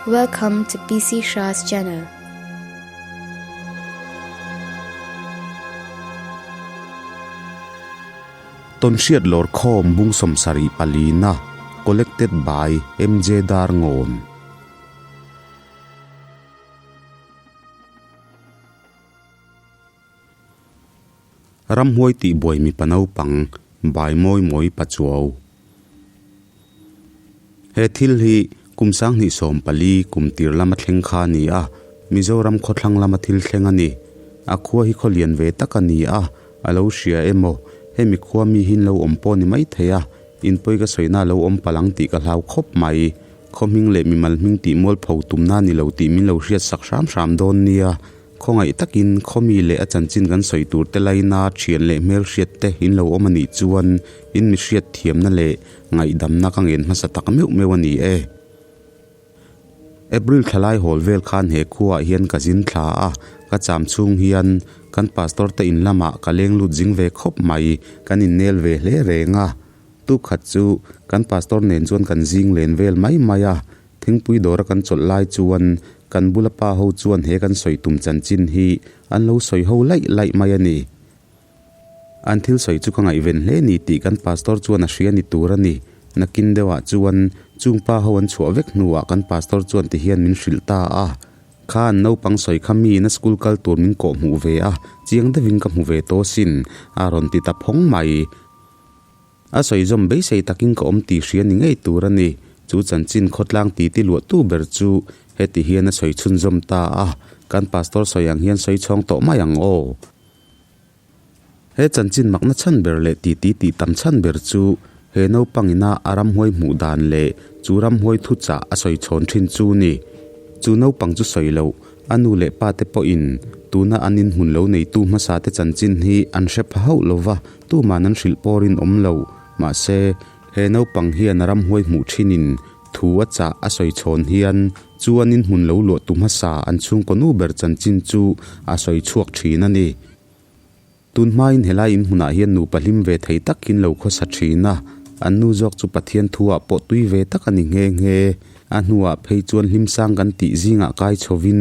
Welcome to PC Shah's channel. Tawnhriat lawrkhawm bung sawmsarih palina Collected by MJ Darngawn. Ramhuai tihbuai mipa naupang bai mawi mawi Pachuau. He thil hi kum sanghnih 14 kum tir lama thleng kha a ni a, Mizoram khawthlang lama thil thleng a ni. A khua hi khaw lian ve tak a ni a, a lo hria emaw, hemi khua mi hi an lo awm pawh ni maithei a, inpawi ka sawina a lo awm palh ang tih ka hlau khawp mai. Khaw hming leh mimal hming tih mualpho tumna a ni lo tih min lo hriat sak hram hram dawn nia. Khawngaih takin khawmi leh a chanchin kan sawi tur te laina thian leh hmelhriat te in lo awm a nih chuan in mi hriat thiamna leh ngaihdamna ka ngen hmasa tak meuh meuh a ni e. April thlalai hawl vel khan he khuaah hian ka zin thla a, ka cham chhung hian kan pastor te in lamah ka leng lut zing ve khawp mai, kan innel ve hle reng a. Tukhat chu kan pastor nen chuan kan zing len vel mai mai a, Thingpui dawra kan chawlh lai chuan kan bula pa ho chuan he kan sawi tum chanchin hi an lo sawi ho laih laih mai a ni. An thil sawi chu ka ngaihven hle ni tih kan pastor chuan a hria ni tur a ni. Nakin deuhah chuan chung pa ho an chhuah vek hnuah kan pastor chuan ti hian min hrilh ta a, Kha an naupang sawi kha miin a school kal tur min kawh hmuh ve a, chiang deuhin ka hmu ve tawh asin, a rawn ti ta phawng mai. A sawi zawm beisei takin ka awm tih hria ni ngei tur a ni. Chu chanchin khawtlang titi luahtu ber chu heti hian a sawi chhunzawm ta a, Kan pastor sawi ang hian sawi chhawng tawh mai ang aw. He chanchin makna chhan ber leh titi tih tam chhan ber chu he naupang ina a ramhuai hmuh dan leh chu ramhuai thuchah a sawi chhawn thin chu ni. Chu naupang chu sawi loh A nu leh pa te pawhin tuna an inhmun lo neitu hmasa te chanchin hi an hre pha hauh lo va, tuman an hrilh pawrin awm lo. Mahse, he naupang hian a ramhuai hmuh thinin thu a chah a sawi chhawn hian chu an inhmun lo luahtu hmasa an chhungkaw nu ber chanchin chu a sawi chhuak thin a ni. Tun hmain helai in hmunah hian nupa hlim ve thei takin lo khawsa thin a, an nu zawk chu Pathian thuah pawh tui ve tak a ni nghe nghe. A hnuah phei chuan hlimsang kan tih zingah kai chhovin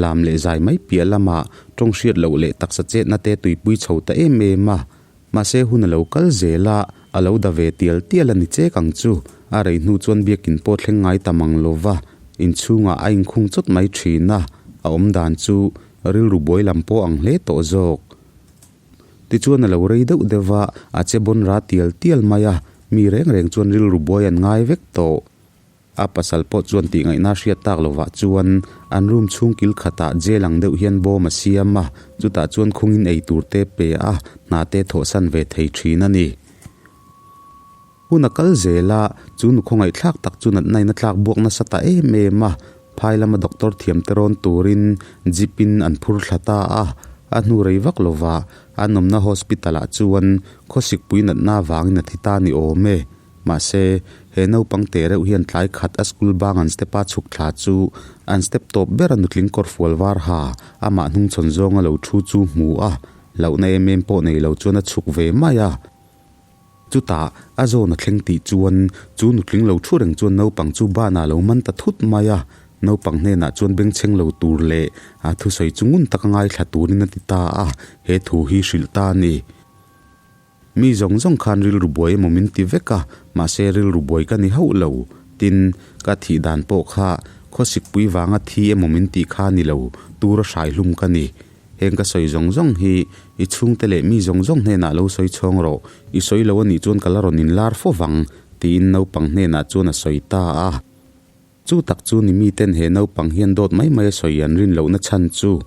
lam leh zai mai piah lamah tawng hriat loh leh taksa chetna te tuipui chho ta em em a. Mahse hun a lo kal zel a, a lo da ve tial tial a ni chek ang chu. A rei hnu chuan biakin pawh thleng ngai ta mang lo va, inchhungah a inkhung chawt mai thin a, a awmdan chu Rilru buai lam pawh ang hle tawh zawk. Tichuan a lo rei deuh deuh va, a che bawn ra tial tial mai a, mi reng reng chuan rilru buai an ngai vek tawh. A pasal pawh chuan tih ngaihna hriat tak lovah chuan an room chhung kil khatah jail ang deuh hian bawm a siam a, chutah chuan khungin ei tur te pe a, hna te thawhsan ve thei thin a ni. Hun a kal zel a, chu nu khawngaihthlak tak chu natna in a tlak buak nasa ta em em a, phai lama doctor thiam te rawn turin jeep in an phur thla ta a, a hnu rei vak lova an awmna hospital ah chuan khawsikpui natna avangin a thi ta ni awm e. Mahse, he naupang teh reuh hian tlai khat a school bang an step a chhuk thla chu an step tawp ber a nutling kawrfual var ha amah hnungchhawn zawnga lo thu chu hmu a, hlauhna em em pawh nei lo chuan a chhuk ve mai a. Chutah, a zawn a thleng tih chuan chu nutling lo thu reng chuan naupang chu banah lo man ta thut mai a. Naupang hnenah chuan bengchheng lo tur leh a thusawi chu ngun taka ngaithla turin a ti ta a, he thu hi hrilh ta a ni. Mi zawng zawng khan rilru buai emaw min ti vek a, mahse rilru buai ka ni hauh lo. Tin, ka thih dan pawh kha khawsikpui vanga thi emaw min tih kha ni lo, tura hrai hlum ka ni. Heng ka sawi zawng zawng hi i chhungte leh mi zawng zawng hnenah lo sawi chhawng rawh, i sawi lo a nih chuan ka la rawn inlar fo vang, tiin naupang hnenah chuan a sawi ta a. Chu tak chu ni miten he naupang hian dawt mai mai a sawi an rin lohna chhan chu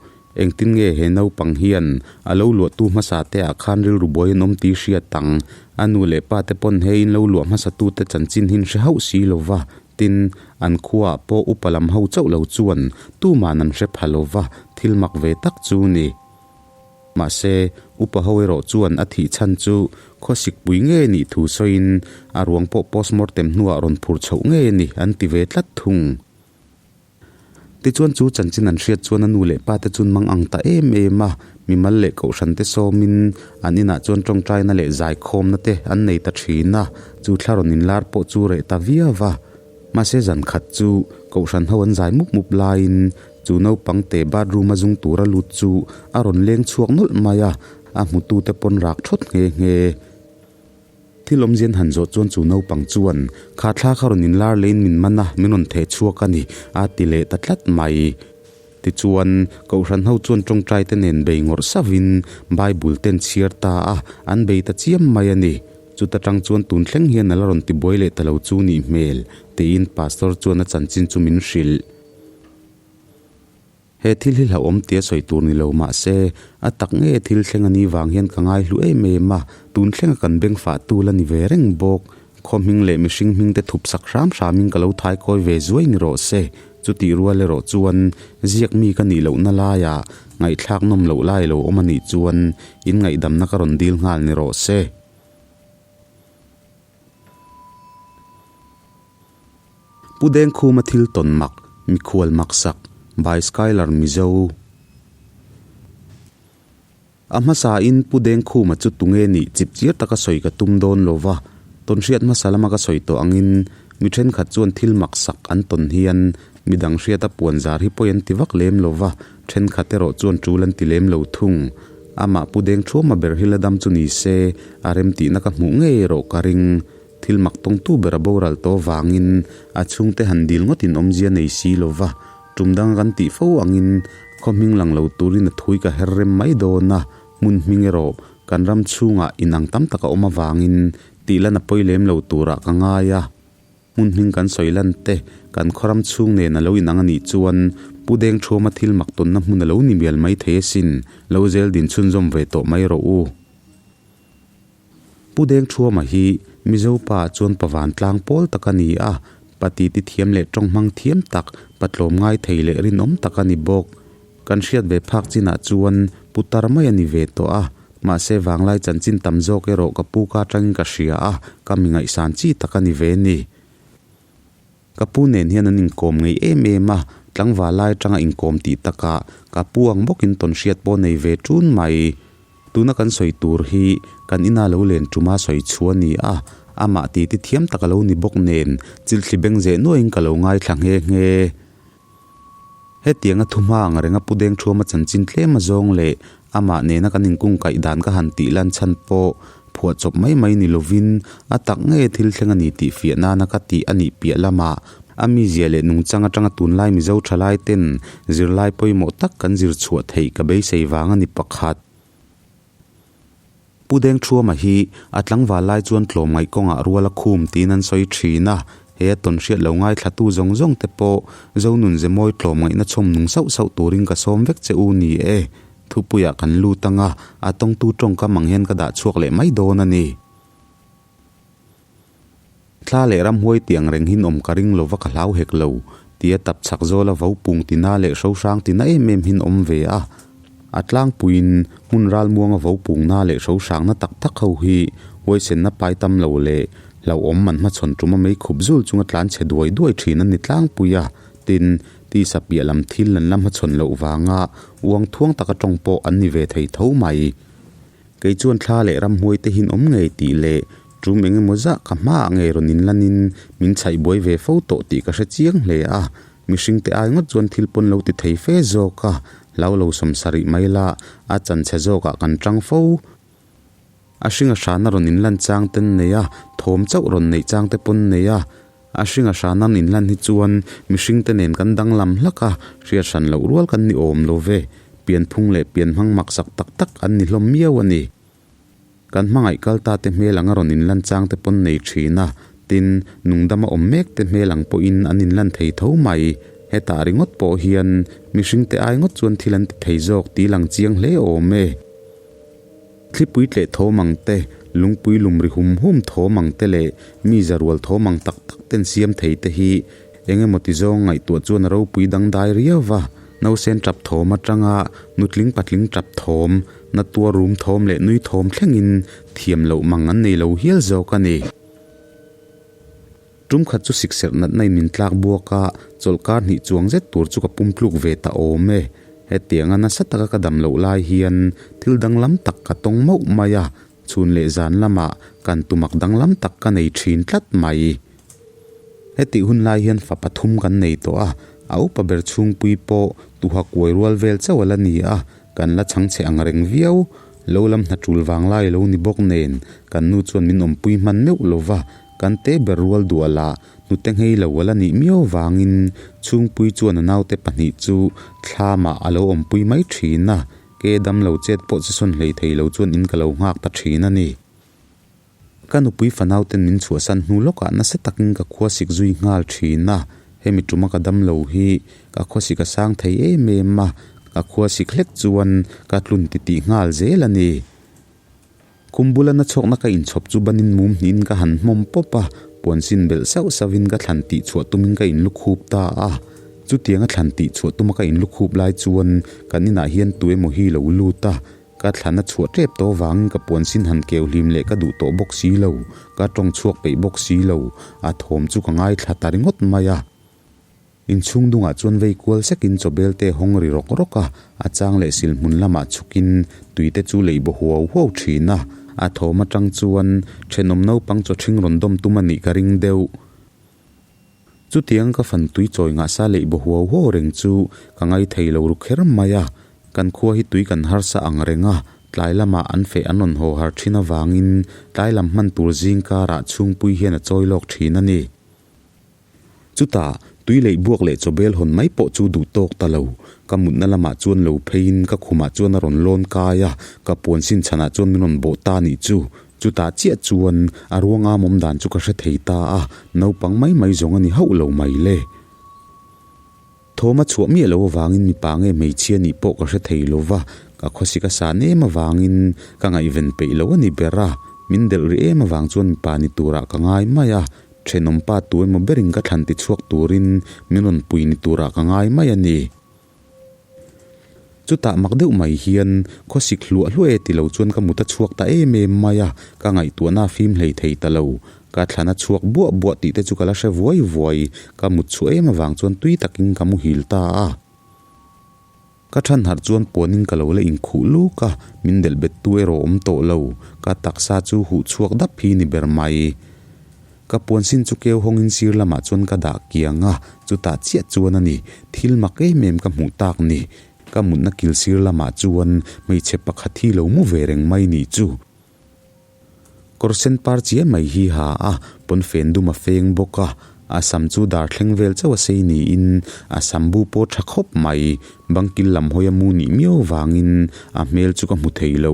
engtin nge he naupang hian a lo luahtu hmasa te ah khan rilru buai an awm tih hriat ang, a nu leh pa te pawn he in lo luah hmasa tute chanchin hin hre hauh si lova Tin, an khuaah pawh upa lam ho chauh lo chuan tuman an hre pha lo va, thil mak ve tak chu ni. Mahse, upa ho erawh chuan a thih chhan chu khawsikpui nge nih thu sawiin a ruang pawh postmortem hnuah rawn phur chhoh ngei a ni an ti ve tlat thung. Tichuan chu chanchin an hriat chuan a nu leh pa te chun mang ang ta em em a, mimal leh kohhran te sawmin an inah chuan tawngtaina leh zaikhawmna te an nei ta thin a, chu thla rawn inlar pawh chu reh ta viau va. Mahse zan khat chu Kohhran ho an zai mup mup laiin chu naupang te bathroom a zung tura lut chu a rawn leng chhuak nawlh mai a, a hmutute pawn rak thawt nghe nghe. Thil awmzian han zawh chuan chu naupang chuan, Kha thla kha rawn inlar leiin min man a, min rawn theh chhuak a ni, a ti leh ta tlat mai. Tichuan, Kohhran ho chuan tawngtai te nen bei ngawrh sauhin Bible te an chhiar ta a, an bei ta chiam mai a ni. Chuta tang chuan tun thleng hian a la rawn tibuai leh ta lo chu nih hmel, tiin Pastor chuan a chanchin chu min hrilh. He thil hi hlauhawm tia sawi tur ni lo mah se, a tak nge thil thleng a nih vang hian ka ngai hlu em em a, tun thlenga kan beng fah tu la ni ve reng bawk. Khaw hming leh mihring hming te thup sak hram hramin ka lo thai kawi ve zuai ni rawh se. Chutih rual erawh chuan ziak mi ka nih lohna laiah ngaihthlak nawm loh lai lo awm a nih chuan in ngaihdamna ka rawn dil nghal ni rawh se. Pu Dengkhuma thil tawn mak, mikhual maksak, by Skylar Mizo. A hmasain Pu Dengkhuma chu tunge nih chip chiar taka sawi ka tum dawn lo va, tawn hriat hmasa lama ka sawi tawh angin mi thenkhat chuan thil maksak an tawn hian midang hriata puan zar hi pawi an ti vak lem lo va, thenkhat erawh chuan tul an ti lem lo thung. Amah Pu Dengthuama ber hi la dam chu ni se, a remtihna ka hmuh ngei erawh ka ring. Thil mak tawngtu ber a boral tawh vangin a chhungte han dil ngawtin awmzia nei si lo va, tum dang kan tih fo angin khaw hming lang lo turin a thui ka her rem mai dawn a, hmun hming erawh kan ram chhungah inang tam tak a awm avangin tih lan a pawi lem lo turah ka ngai a. Hmun hming kan sawi lan te kan khaw ram chhung nen a lo inang a nih chuan Pu Dengthuama thil mak tawnna hmun a lo ni mial mai thei asin, lo zel din chhunzawm ve tawh mai rawh u. Pu Dengthuama hi Mizo pa chuan pa vantlang pawl tak a ni a, pa titi thiam leh tawng hmang thiam tak, pa tlawm ngai thei leh rinawm tak a ni bawk. Kan hriat ve phak chinah chuan pu tar mai a ni ve tawh a, mahse vanglai chanchin tam zawk erawh ka pu ka atangin ka hria a, ka mi ngaihsan chi tak a ni ve ni. Ka pu nen hian an inkawm ngei em em a, tlangval lai atanga inkawm tih takah ka pu ang bawkin tawn hriat pawh nei ve ṭun mai. Tuna kan sawi tur hi kan ina lo len ṭuma sawi chhu a ni a, amah titi thiam tak a lo ni bawk nen chilthli beng zeh nuaiin ka lo ngaithla nghe nghe. Hetianga thu hma ang renga Pu Dengthuama chanchin tlem a zawng leh amah nena kan inkungkaih dan ka han tih lan chhan pawh phuah chawp mai mai ni lovin a tak nge thil thleng a ni tih fiah nana ka tih a nih piah lamah a mizia leh nungchang atanga tunlai Mizo thalai ten zirlai pawimawh tak kan zir chhuah theih ka beisei vang a ni pakhat. Pu Dengthuama hi a tlangval lai chuan tlawmngaih kawngah rual a khum tiin an sawi thin a, he a tawn hriat lo ngaithlatu zawng zawng te pawh Zonun Zemawi tlawmngaihna chhawm nung sauh sauh turin ka sawm vek che u ni e. Thupuiah kan lut anga a tawngtu tawngkam ang hian ka dah chhuak leh mai dawn a ni. Thla leh ramhuai tih ang reng hin awm ka ring lova ka hlau hek lo, tia tap chhak zawla vo pung tina leh hrohrang tina em em hin awm ve a. A tlangpuiin hmun ralmuanga vo pungna leh hrohrangna tak tak ho hi huaisenna pai tam lo leh hlauhawm man hmachhawn tuma mei khup zul chunga tlan chhe duai duai thin a ni tlangpui a, tin, tisa piah lam thil an la hmachhawn loh vanga uang thuang taka tawng pawh an ni ve thei tho mai. Kei chuan thla leh ramhuai te hin awm ngei tih leh tum eng emaw zah ka hmaah ngei rawn inlanin min chhaih buai ve fo tawh tih ka hre chiang hle a. Mihring te ai ngawt chuan thil pawn lo ti thei fe zawk a, hlau lo sawm sarih mai la, a chan chhe zawkah kan tang fo. A hringa hrana rawn inlan chang ten nei a, thawm chauh rawn neih chang te pawn nei a. A hringa hrana an inlan hi chuan mihring te nen kan danglam hlak a, hriat hran loh rual kan ni awm lo ve. Pianphung leh pianhmang maksak tak tak an ni hlawm miau a ni. Kan hmangaih kal ta te hmel anga rawn inlan chang te pawn nei thin a, tin, nungdama awm mek te hmel ang pawhin an inlan thei tho mai. Hetah ringawt pawh hian mihring te ai ngawt chuan thil an ti thei zawk tih lang chiang hle awm e. Thlipui tleh thawm ang te, lungpui lum ri hum hum thawm ang te leh mi za rual thawm ang tak tak ten siam thei te hi eng emaw ti zawng ngaihtuah chuan a ropui dangdai riau va. Nausen tap thawm atanga nutling patling tap thawm, na tuar rum thawm leh nui thawm thlengin thiam loh mang an nei lo hial zawk a ni. Tum khat chu sikserh natna in min tlak buak a, chawlhkar hnih chuang zet tur chu ka pum tluk ve ta awm e. Hetianga nasa taka ka dam loh lai hian thil danglam tak ka tawng mauh mai a, chhun leh zan lamah kan tumak danglam tak ka nei thin tlat mai. Hetih hun lai hian fa pathum kan nei tawh a, a upa ber chhungpui pawh tuha kuai rual vel chauh a la ni a, kan la chhang chhe ang reng viau. Lo lam hna tul vang lai lo ni bawk nen, kan nu chuan min awmpui hman meuh lo va, kan te ber rual duah lah hnute nghei lo a la nih miau vangin chhungpui chuan a naute pahnih chu thlamah a lo awmpui mai thin a, ke dam lo chet pawh che sawn hlei thei lo chuan in ka lo nghak ta thin a ni. Ka nupui fanauten min chhuahsan hnu lawkah nasa takin ka khuasik zui nghal thin a, hemi tuma ka damlo hi ka khuasik a sang thei em em a, ka khuasik hlek chuan ka tlun titih nghal zel a ni. Khum bula na chhawkna ka inchhawp chu banin mum hnihin ka han hmawm pawp a, puan sin belh sauh sauhin ka thlan tih chhuah tumin ka inlukhup ta a. Chutianga thlan tih chhuah tuma ka inlukhup lai chuan kan inah hian tu emaw hi lo lut a, Ka thlan a chhuah tep tawh vangin ka puan sin han keu hlim leh ka duh tawh bawk si lo, ka tawng chhuak peih bawk si lo, a thawm chu ka ngaithla ta ringawt mai a. Inchhung dungah chuan vei kual sekin chawbel te hawng ri rawk rawk a, a chang leh sil hmun lamah chhukin tui te chu leih baw huau huau thin a, a thawm atang chuan thenawm naupang chaw ṭhing rawn dawm tum a nih ka ring deuh. Chutiang ka fan tui chawi ngahsa leih baw huau huau reng chu ka ngaithei lo ru kher mai a, kan khua hi tui kan harsa ang reng a, tlai lamah an feh an rawn haw har thin avangin tlai lam hman tur zing karah chhungpui hian a chawi lawk thin a ni. Chutah tui leih buak leh chawbel hawn mai pawh chu duh tawk ta lo, ka mutna lamah chuan lo pheiin ka khumah chuan a rawn lawn kai a, ka puan sin chhanah chuan min rawn bawh ta nih chu. Chutah chiah chuan a ruangam awm dan chu ka hre thei ta a, naupang mai mai zawng a ni hauh lo mai le. Thawm a chhuah miah lo avangin mipa nge hmeichhia nih pawh ka hre thei lo va, ka khawsik a san em avangin ka ngaihven peih lo a ni ber a, min delh rih em avang chuan mipa ni turah ka ngai mai a, thenawmpa tu emaw berin ka thlan tichhuak turin min rawn pui ni turah ka ngai mai a ni. Chutah mak deuh mai hian khawsik hluah hluah e ti lo chuan ka mut a chhuak ta em em mai a, ka ngaihtuahna a fim hlei thei ta lo. Ka thlan a chhuak buah buah tih te chu ka la hre vuai vuai, ka mut chhuah em avang chuan tui takin ka muhil ta a. Ka than harh chuan puanin ka lo la inkhuh luk a, min delh bet tu erawh awm tawh lo, ka taksa chu huh chhuak dap hi ni ber mai. Ka puan sin chu keu hawngin sir lamah chuan ka dah kiang a, chutah chiah chuan a ni, thil mak em em ka hmuh tak ni. Ka mutna kil sir lamah chuan hmeichhe pakhat hi lo mu ve reng mai nih chu. Kawr sen par chiah mai hi ha a, pawnfen dum a feng bawk a, a sam chu darthleng vel chauh a sei niin a sam bu pawh tha khawp mai, bangkil lam hawi a mu nih miau vangin a hmel chu ka hmu thei lo.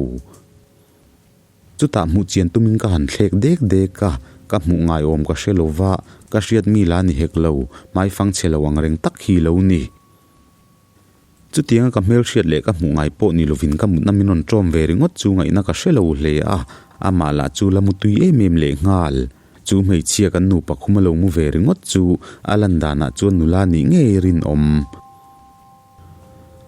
Chutah hmuh chian tumin ka han thlek dek dek a, ka hmuh ngaiawm ka hre lo va, ka hriat mi la ni hek lo, hmaifang chhe lo ang reng tak hi lo ni. Chutianga ka hmelhriat leh ka hmuh ngai pawh ni lovin ka mutna min rawn ṭawm ve ringawt chu ngaihna ka hre lo hle a, amah lah chu la mutui em em leh nghal. Chu hmeichhia kan nupa khuma lo mu ve ringawt chu a lan danah chuan nula nih ngei rinawm.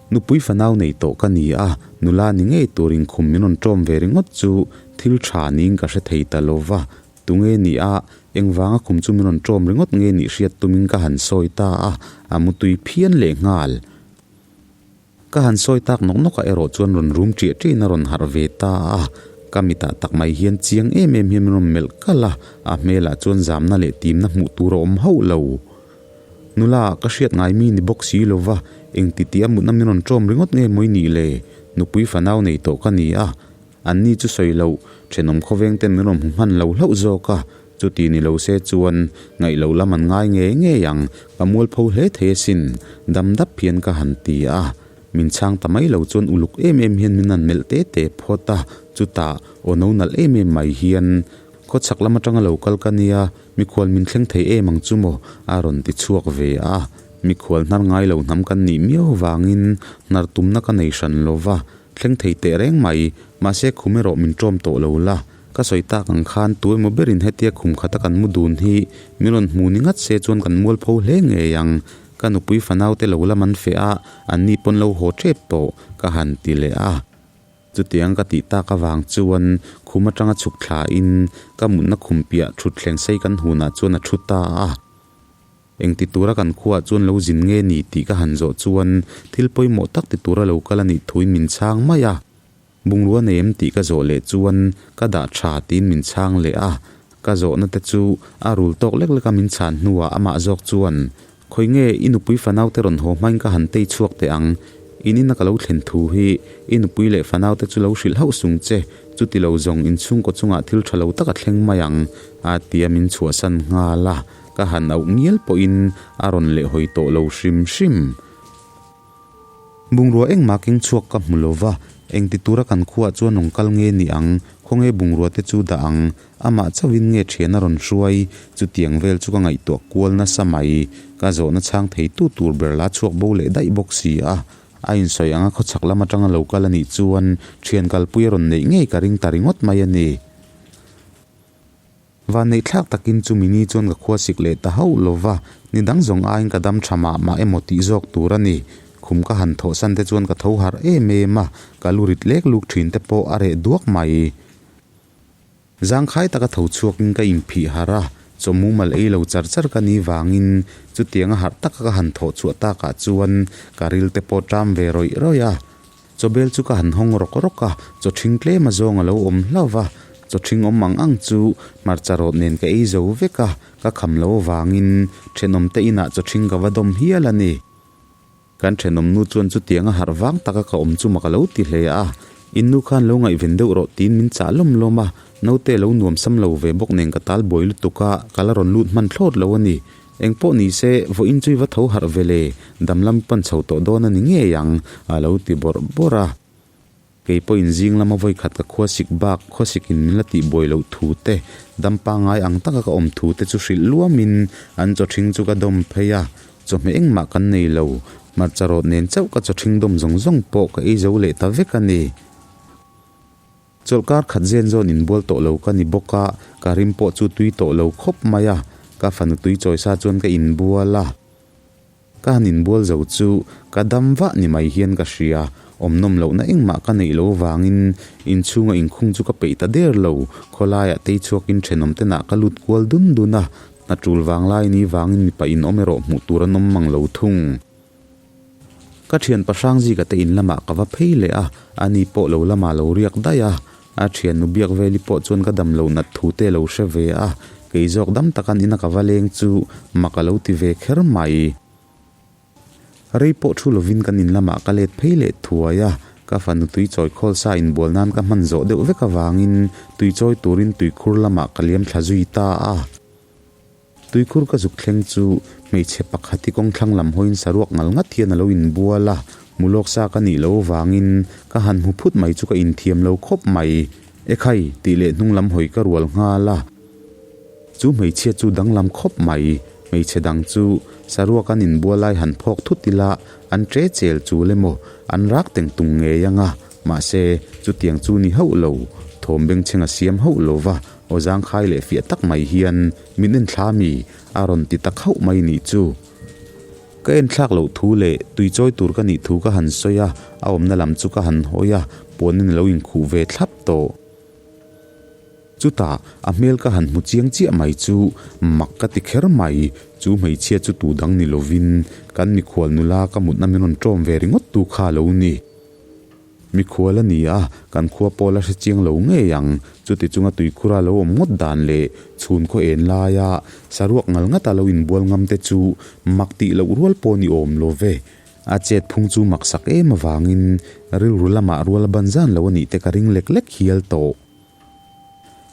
Nupui fanau nei tawh ka ni a, nula ni ngei turin khum min rawn ṭawm ve ringawt chu thil ṭha niin ka hre thei ta lo va, tunge ni a, engvanga khum chu min rawn ṭawm ringawt nge nih hriat tumin ka han sawi ta a, a mutui phian leh nghal. Ka han sawi tak nawk nawkah erawh chuan rawn rum ṭiah ṭiahin a rawn harh ve ta a, ka mitah tak mai hian chiang em em hian min rawn melh kalh a, a hmelah chuan zamna leh timna hmuh tur a awm hauh lo. Nula, ka hriat ngai mi ni bawk si lova, engti tih a mutna min rawn ṭawm ringawt nge mawi nih le? Nupui fanau nei tawh ka ni a, anni chu sawi loh, ṭhenawm khawveng ten min rawn hmu hman lo hlauh zawk a, chuti ni lo se chuan ngaih lo lam an ngai ngei ngei ang, ka mualpho hle thei asin, dam dap hian ka han ti a. Min chhang ta mai lo chuan uluk em em hian min han melh te te phawt a, chutah aw no nalh em em mai hian, Khawchhak lam atanga lo kal ka nia, mikhual min thleng thei em ang chu maw? a rawn ti chhuak ve a. Mikhual hnar ngai lo hnam kan nih miau vangin hnar tumna ka nei hran lo va, thleng thei teh reng mai. Mahse khum erawh min ṭawm tawh lo la. Ka sawi tak ang khan tu emaw berin hetia khum khata kan mu dun hi min rawn hmu ni ngat se chuan kan mualpho hle ngei ang. Ka nupui fanaute lo lam an feh a, anni pawn lo haw ṭep tawh, ka han ti leh a. Chutiang ka tih tak avang chuan khum atanga chhuk thlain ka mutna khum piah thutthleng sei kan hunah chuan a thu ta a. Engti tura kan khuaah chuan lo zin nge ni tih ka han zawh chuan thil pawimawh tak ti tura lo kal a nih thuin min chhang mai a. Bungrua nei em tih ka zawh leh chuan ka dah tha tiin min chhang leh a. Ka zawhna te chu a rul tawk lek lek a min chhan hnuah amah zawk chuan, Khawi nge i nupui fanaute rawn haw hmain ka han tei chhuak teh ang. In ina ka lo thlen thu hi i nupui leh fanaute chu lo hrilh hauh sung che, chuti lo zawng inchhungkaw chungah thil tha lo tak a thleng mai ang, a ti a min chhuahsan nghal a, ka han auh ngial pawhin a rawn lehhawi tawh lo hrim hrim. Bungrua engmah keng chhuak ka hmu lo va, engti tura kan khuaah chuan rawn kal nge ni ang, khawnge bungrua te chu dah ang, amah chauhin nge thian a rawn hruai, chutiang vel chu ka ngaihtuah kual nasa mai, ka zawhna chhang thei tu tur ber la chhuak bo leh daih bawk si a, a insawi anga khawchhak lam atanga lo kal a nih chuan thian kalpui a rawn neih ngei ka ring ta ringawt mai a ni. Vanneih thlak takin chumi ni chuan ka khua sik leh ta hauh lo va, ni dang zawng aiin ka dam tha mah mah emaw tih zawk tur a ni. Khum ka han thawh san te chuan ka tho harh em em a, ka lu rit lek luk thin te pawh a reh duak mai. Zangkhai taka tho chhuakin ka inphih harh a, chaw mumal ei lo char char ka ni vangin chutianga harh taka ka han thawh chhuah takah chuan ka ril te pawh ṭam ve rawih rawih a. Chawbel chu ka han hawng rawk rawk a, chaw ṭhing tlem a zawng a lo awm hlauh va, chaw ṭhing awm ang ang chu hmarcha rawt nen ka ei zo vek a, ka kham lo avangin ṭhenawm te inah chaw ṭhing ka va dawm hial a ni. Kan ṭhenawm nu chuan chutiang a harh vang taka ka awm chu mak a lo ti hle a, In nu khan lo ngaihven deuh rawh tiin min chah lawm lawm a, naute lo nuam sam lo ve bawk nen ka tal buai lutuk a, ka la rawn lut hman thlawt lo a ni. Eng pawh ni se, vawiin chu i va tho harh ve le, dam lam pan chho tawh dawn a ni ngei ang, a lo ti bawrh bawrh a. Kei pawhin zing lama vawikhat ka khuasik bak, khuasikin min la tih buai loh thu te, dam pangngai ang taka ka awm thu te chu hrilh luamin an chaw ṭhing chu ka dawm phei a, chawhmeh engmah kan nei lo, hmarcha rawt nen chauh ka chaw ṭhing dawm zawng zawng pawh ka ei zo leh ta vek a ni. Chawlhkar khat zen zawn inbual tawh lo ka ni bawk a, ka rim pawh chu tui tawh lo khawp mai a, ka fanu tui chawi sa chuan ka inbual a. Ka han inbual zo chu ka dam vah ni mai hian ka hria, awm nawm lohna engmah ka neih lo vangin inchhunga inkhung chu ka peih ta der lo, khawlaiah tei chhuakin thenawm tenah ka lut kual dun dun a, hna tul vanglai ni vangin mipa inawm erawh hmuh tur an awm mang lo thung. Ka thian pahrang zika te in lamah ka va phei leh a, ani pawh lo lamah lo riak daih a. A thiannu biak veli pawh chuan ka dam lo nat thu te lo hre ve a, kei zawk dam tak an ina ka va leng chu mak a lo ti ve kher mai. Rei pawh thu lovin kan in lamah ka let phei leh thuai a, ka fanu tui chawi khawl sa inbual nan ka hman zawh deuh vek avangin tui chawi turin tuikhur lamah ka liam thla zui ta a. Tuikhur ka zuk thleng chu hmeichhe pakhat hi kawng thlang lam hawiin saruak ngal ngat hian a lo inbual a, hmu lawk sa ka nih loh avangin ka han hmu phut mai chu ka inthiam lo khawp mai. Ekhai! tih leh hnung lam hawi ka rual nghal a. Chu hmeichhia chu danglam khawp mai. Hmeichhe dang chu saruak an inbual lai han phawk thut ila an ṭe chel chul emaw an rak teng tung ngei ang a, mahse chutiang chu ni hauh lo, thawm bengchheng a siam hauh lo va, Aw zangkhai leh fiah tak mai hian min en thla mi a rawn ti ta khauh mai nih chu. Ka en thlak loh thu leh tui chawi tur ka nih thu ka han sawi a, a awmna lam chu ka han hawi a, puanin a lo inkhuh ve thlap tawh. Chutah a hmel ka han hmu chiang chiah mai chu mak ka ti kher mai, chu hmeichhia chu tu dang ni lovin kan mikhual nula ka mutna min rawn ṭawm ve ringawt tu kha a lo ni. Mikhual a ni a, kan khua pawh la hre chiang lo ngei ang. Chuti chunga tuikhura lo awm ngawt dan leh chhun khaw en laia saruak ngal ngata lo inbual ngam te chu mak tih loh rual pawh ni awm lo ve. A chet phung chu mak sak em avangin rilru lamah rual a ban zan lo a nih te ka ring lek lek hial tawh.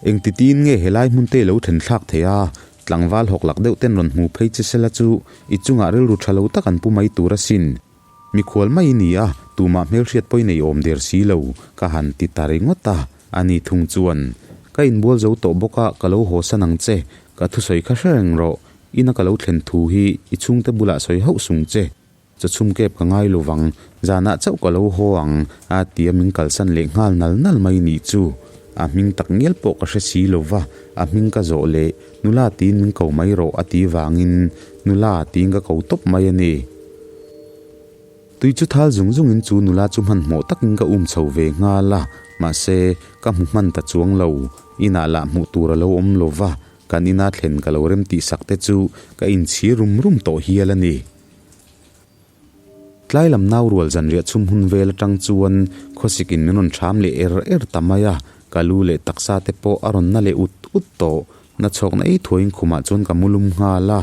Engti tiin nge helai hmun te i lo then thlak thei a, tlangval hawk lak deuh ten rawn hmu phei che sela chu i chungah rilru tha lo tak an pu mai tur asin. Mikhual mai i ni a, tumah hmelhriat pawh i nei awm der si lo, ka han ti ta ringawt a. Ani thung chuan, Ka inbual zo tawh bawk a, ka lo haw san ang che, ka thusawi kha hre reng rawh, ina ka lo thlen thu hi i chhungte bulah sawi hauh sung che, chawchhum kep ka ngai lo vang, zanah chauh ka lo haw ang, a ti a min kalsan leh nghal nal nal mai nih chu. A hming tak ngial pawh ka hre si lo va, a hming ka zawh leh, Nula tiin min ko mai rawh a ti vangin Nula tiin ka ko tawp mai a ni. Tui chu thal zung zungin chu nula chu hmanhmawh takin ka um chho ve nghal a, mahse, ka hmu hman ta chuang lo. Inah lah hmuh tur a lo awm lo va, kan ina thlen ka lo rem tih sak te chu ka inchhir rum rum tawh hial a ni. Tlai lam nau rual zanriah chhum hun vel atang chuan khawsikin min rawn ṭham leh er er ta mai a, ka lu leh taksa te pawh a rawn na leh ut ut tawh. Na chhawkna ei thuaiin khumah chuan ka mu lum nghal a.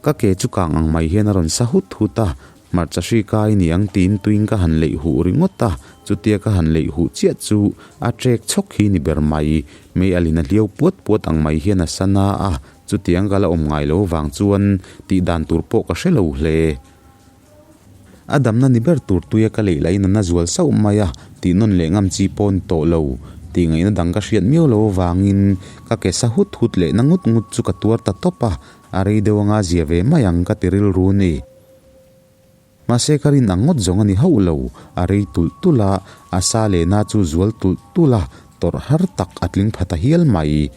Ka ke chu kang ang mai hian a rawn sa hut hut a, hmarcha hri kai ni ang tiin tuiin ka han leih huh ringawt a, chutia ka han leih huh chiah chu a trek chhawk hi ni ber mai. Mei alin a hliau puat puat ang mai hian a sa na a, chutiang ka la awm ngai lo vang chuan tih dan tur pawh ka hre lo hle. A damna ni ber tur tuia ka leih lahin a na zual sauh mai a, tih nawn leh ngam chi pawh a ni tawh lo. Tih ngaihna dang ka hriat miau lo avangin ka ke sa hut hut leh na ngut ngut chu ka tuar ta tawp a, a rei deuh anga zia ve mai ang ka ti rilru ni. Mahse ka rin ang ngawt zawng a ni hauh lo, a rei tulh tulh a, a sa leh na chu zual tulh tulh a, tawrh har tak a tling pha ta hial mai.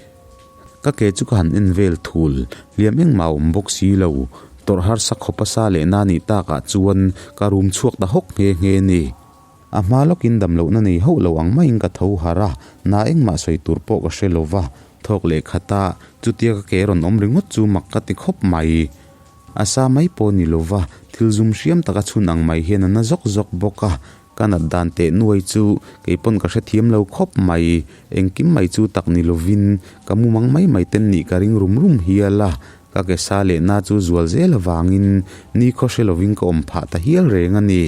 Ka ke chu ka han en vel thul, hliam engmah a awm bawk si lo. Tawrh harsa khawp a sa leh na nih takah chuan ka rum chhuak ta hawk nghe nghe ni. A hma lawkin damlohna nei hauh lo ang maiin ka tho harh a, na engmah sawi tur pawh ka hre lo va, thawk leh khat a, chutia ka ke rawn awm ringawt chu mak ka ti khawp mai. A sa mai pawh ni lo va, thil zum hriam taka chhun ang mai hian a na zawk zawk bawk a, Ka nat dan teh nuai chu kei pawn ka hrethiam lo khawp mai. Engkim mai chu tak ni lovin ka mumang mai mai ten nih ka ring rum rum hial a. Ka ke sa leh na chu zual zel avangin nikhaw hre lovin ka awm phah ta hial reng a ni.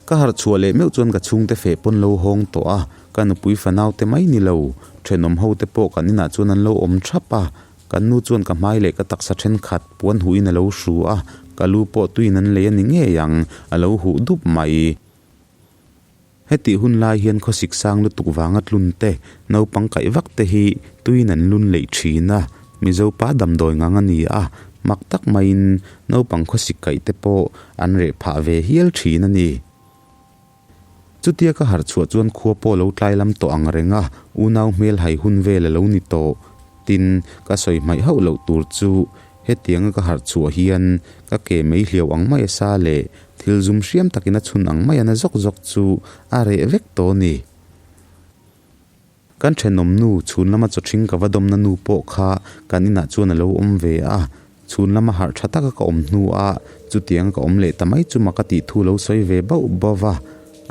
Ka harh chhuah leh meuh chuan ka chhungte feh pawn lo hawng tawh a, ka nupui fanau te mai ni lo, thenawm ho te pawh kan inah chuan an lo awm thap a. Kan nu chuan ka hmai leh ka taksa thenkhat puan huhin a lo hru a, ka lu pawh tuiin an lei a ni ngei ang, a lo huh dup mai. Hetih hun lai hian khawsik sang lutuk vanga tlun te, naupang kaih vak te hi tuiin an lun leih thin a, Mizo pa damdawi ngang a ni a, mak tak maiin naupang khawsik kaih te pawh an reh phah ve hial thin a ni. Chutia ka harh chhuah chuan khua pawh lo tlai lam tawh ang reng a, unau hmel hai hun vel a lo ni tawh. Tin, ka sawi hmaih hauh loh tur chu hetianga ka harh chhuah hian ka ke mei hliau ang mai a sa leh thil zum hriam takin a chhun ang mai a na zawk zawk chu a reh vek tawh a ni. Kan thenawm nu chhun lama chawthing ka va dawmna nu pawh kha kan inah chuan a lo awm ve a, chhun lama harh tha taka ka awm hnuah chutianga ka awm leh ta mai chu mak a tih thu lo sawi ve bauh bauh va.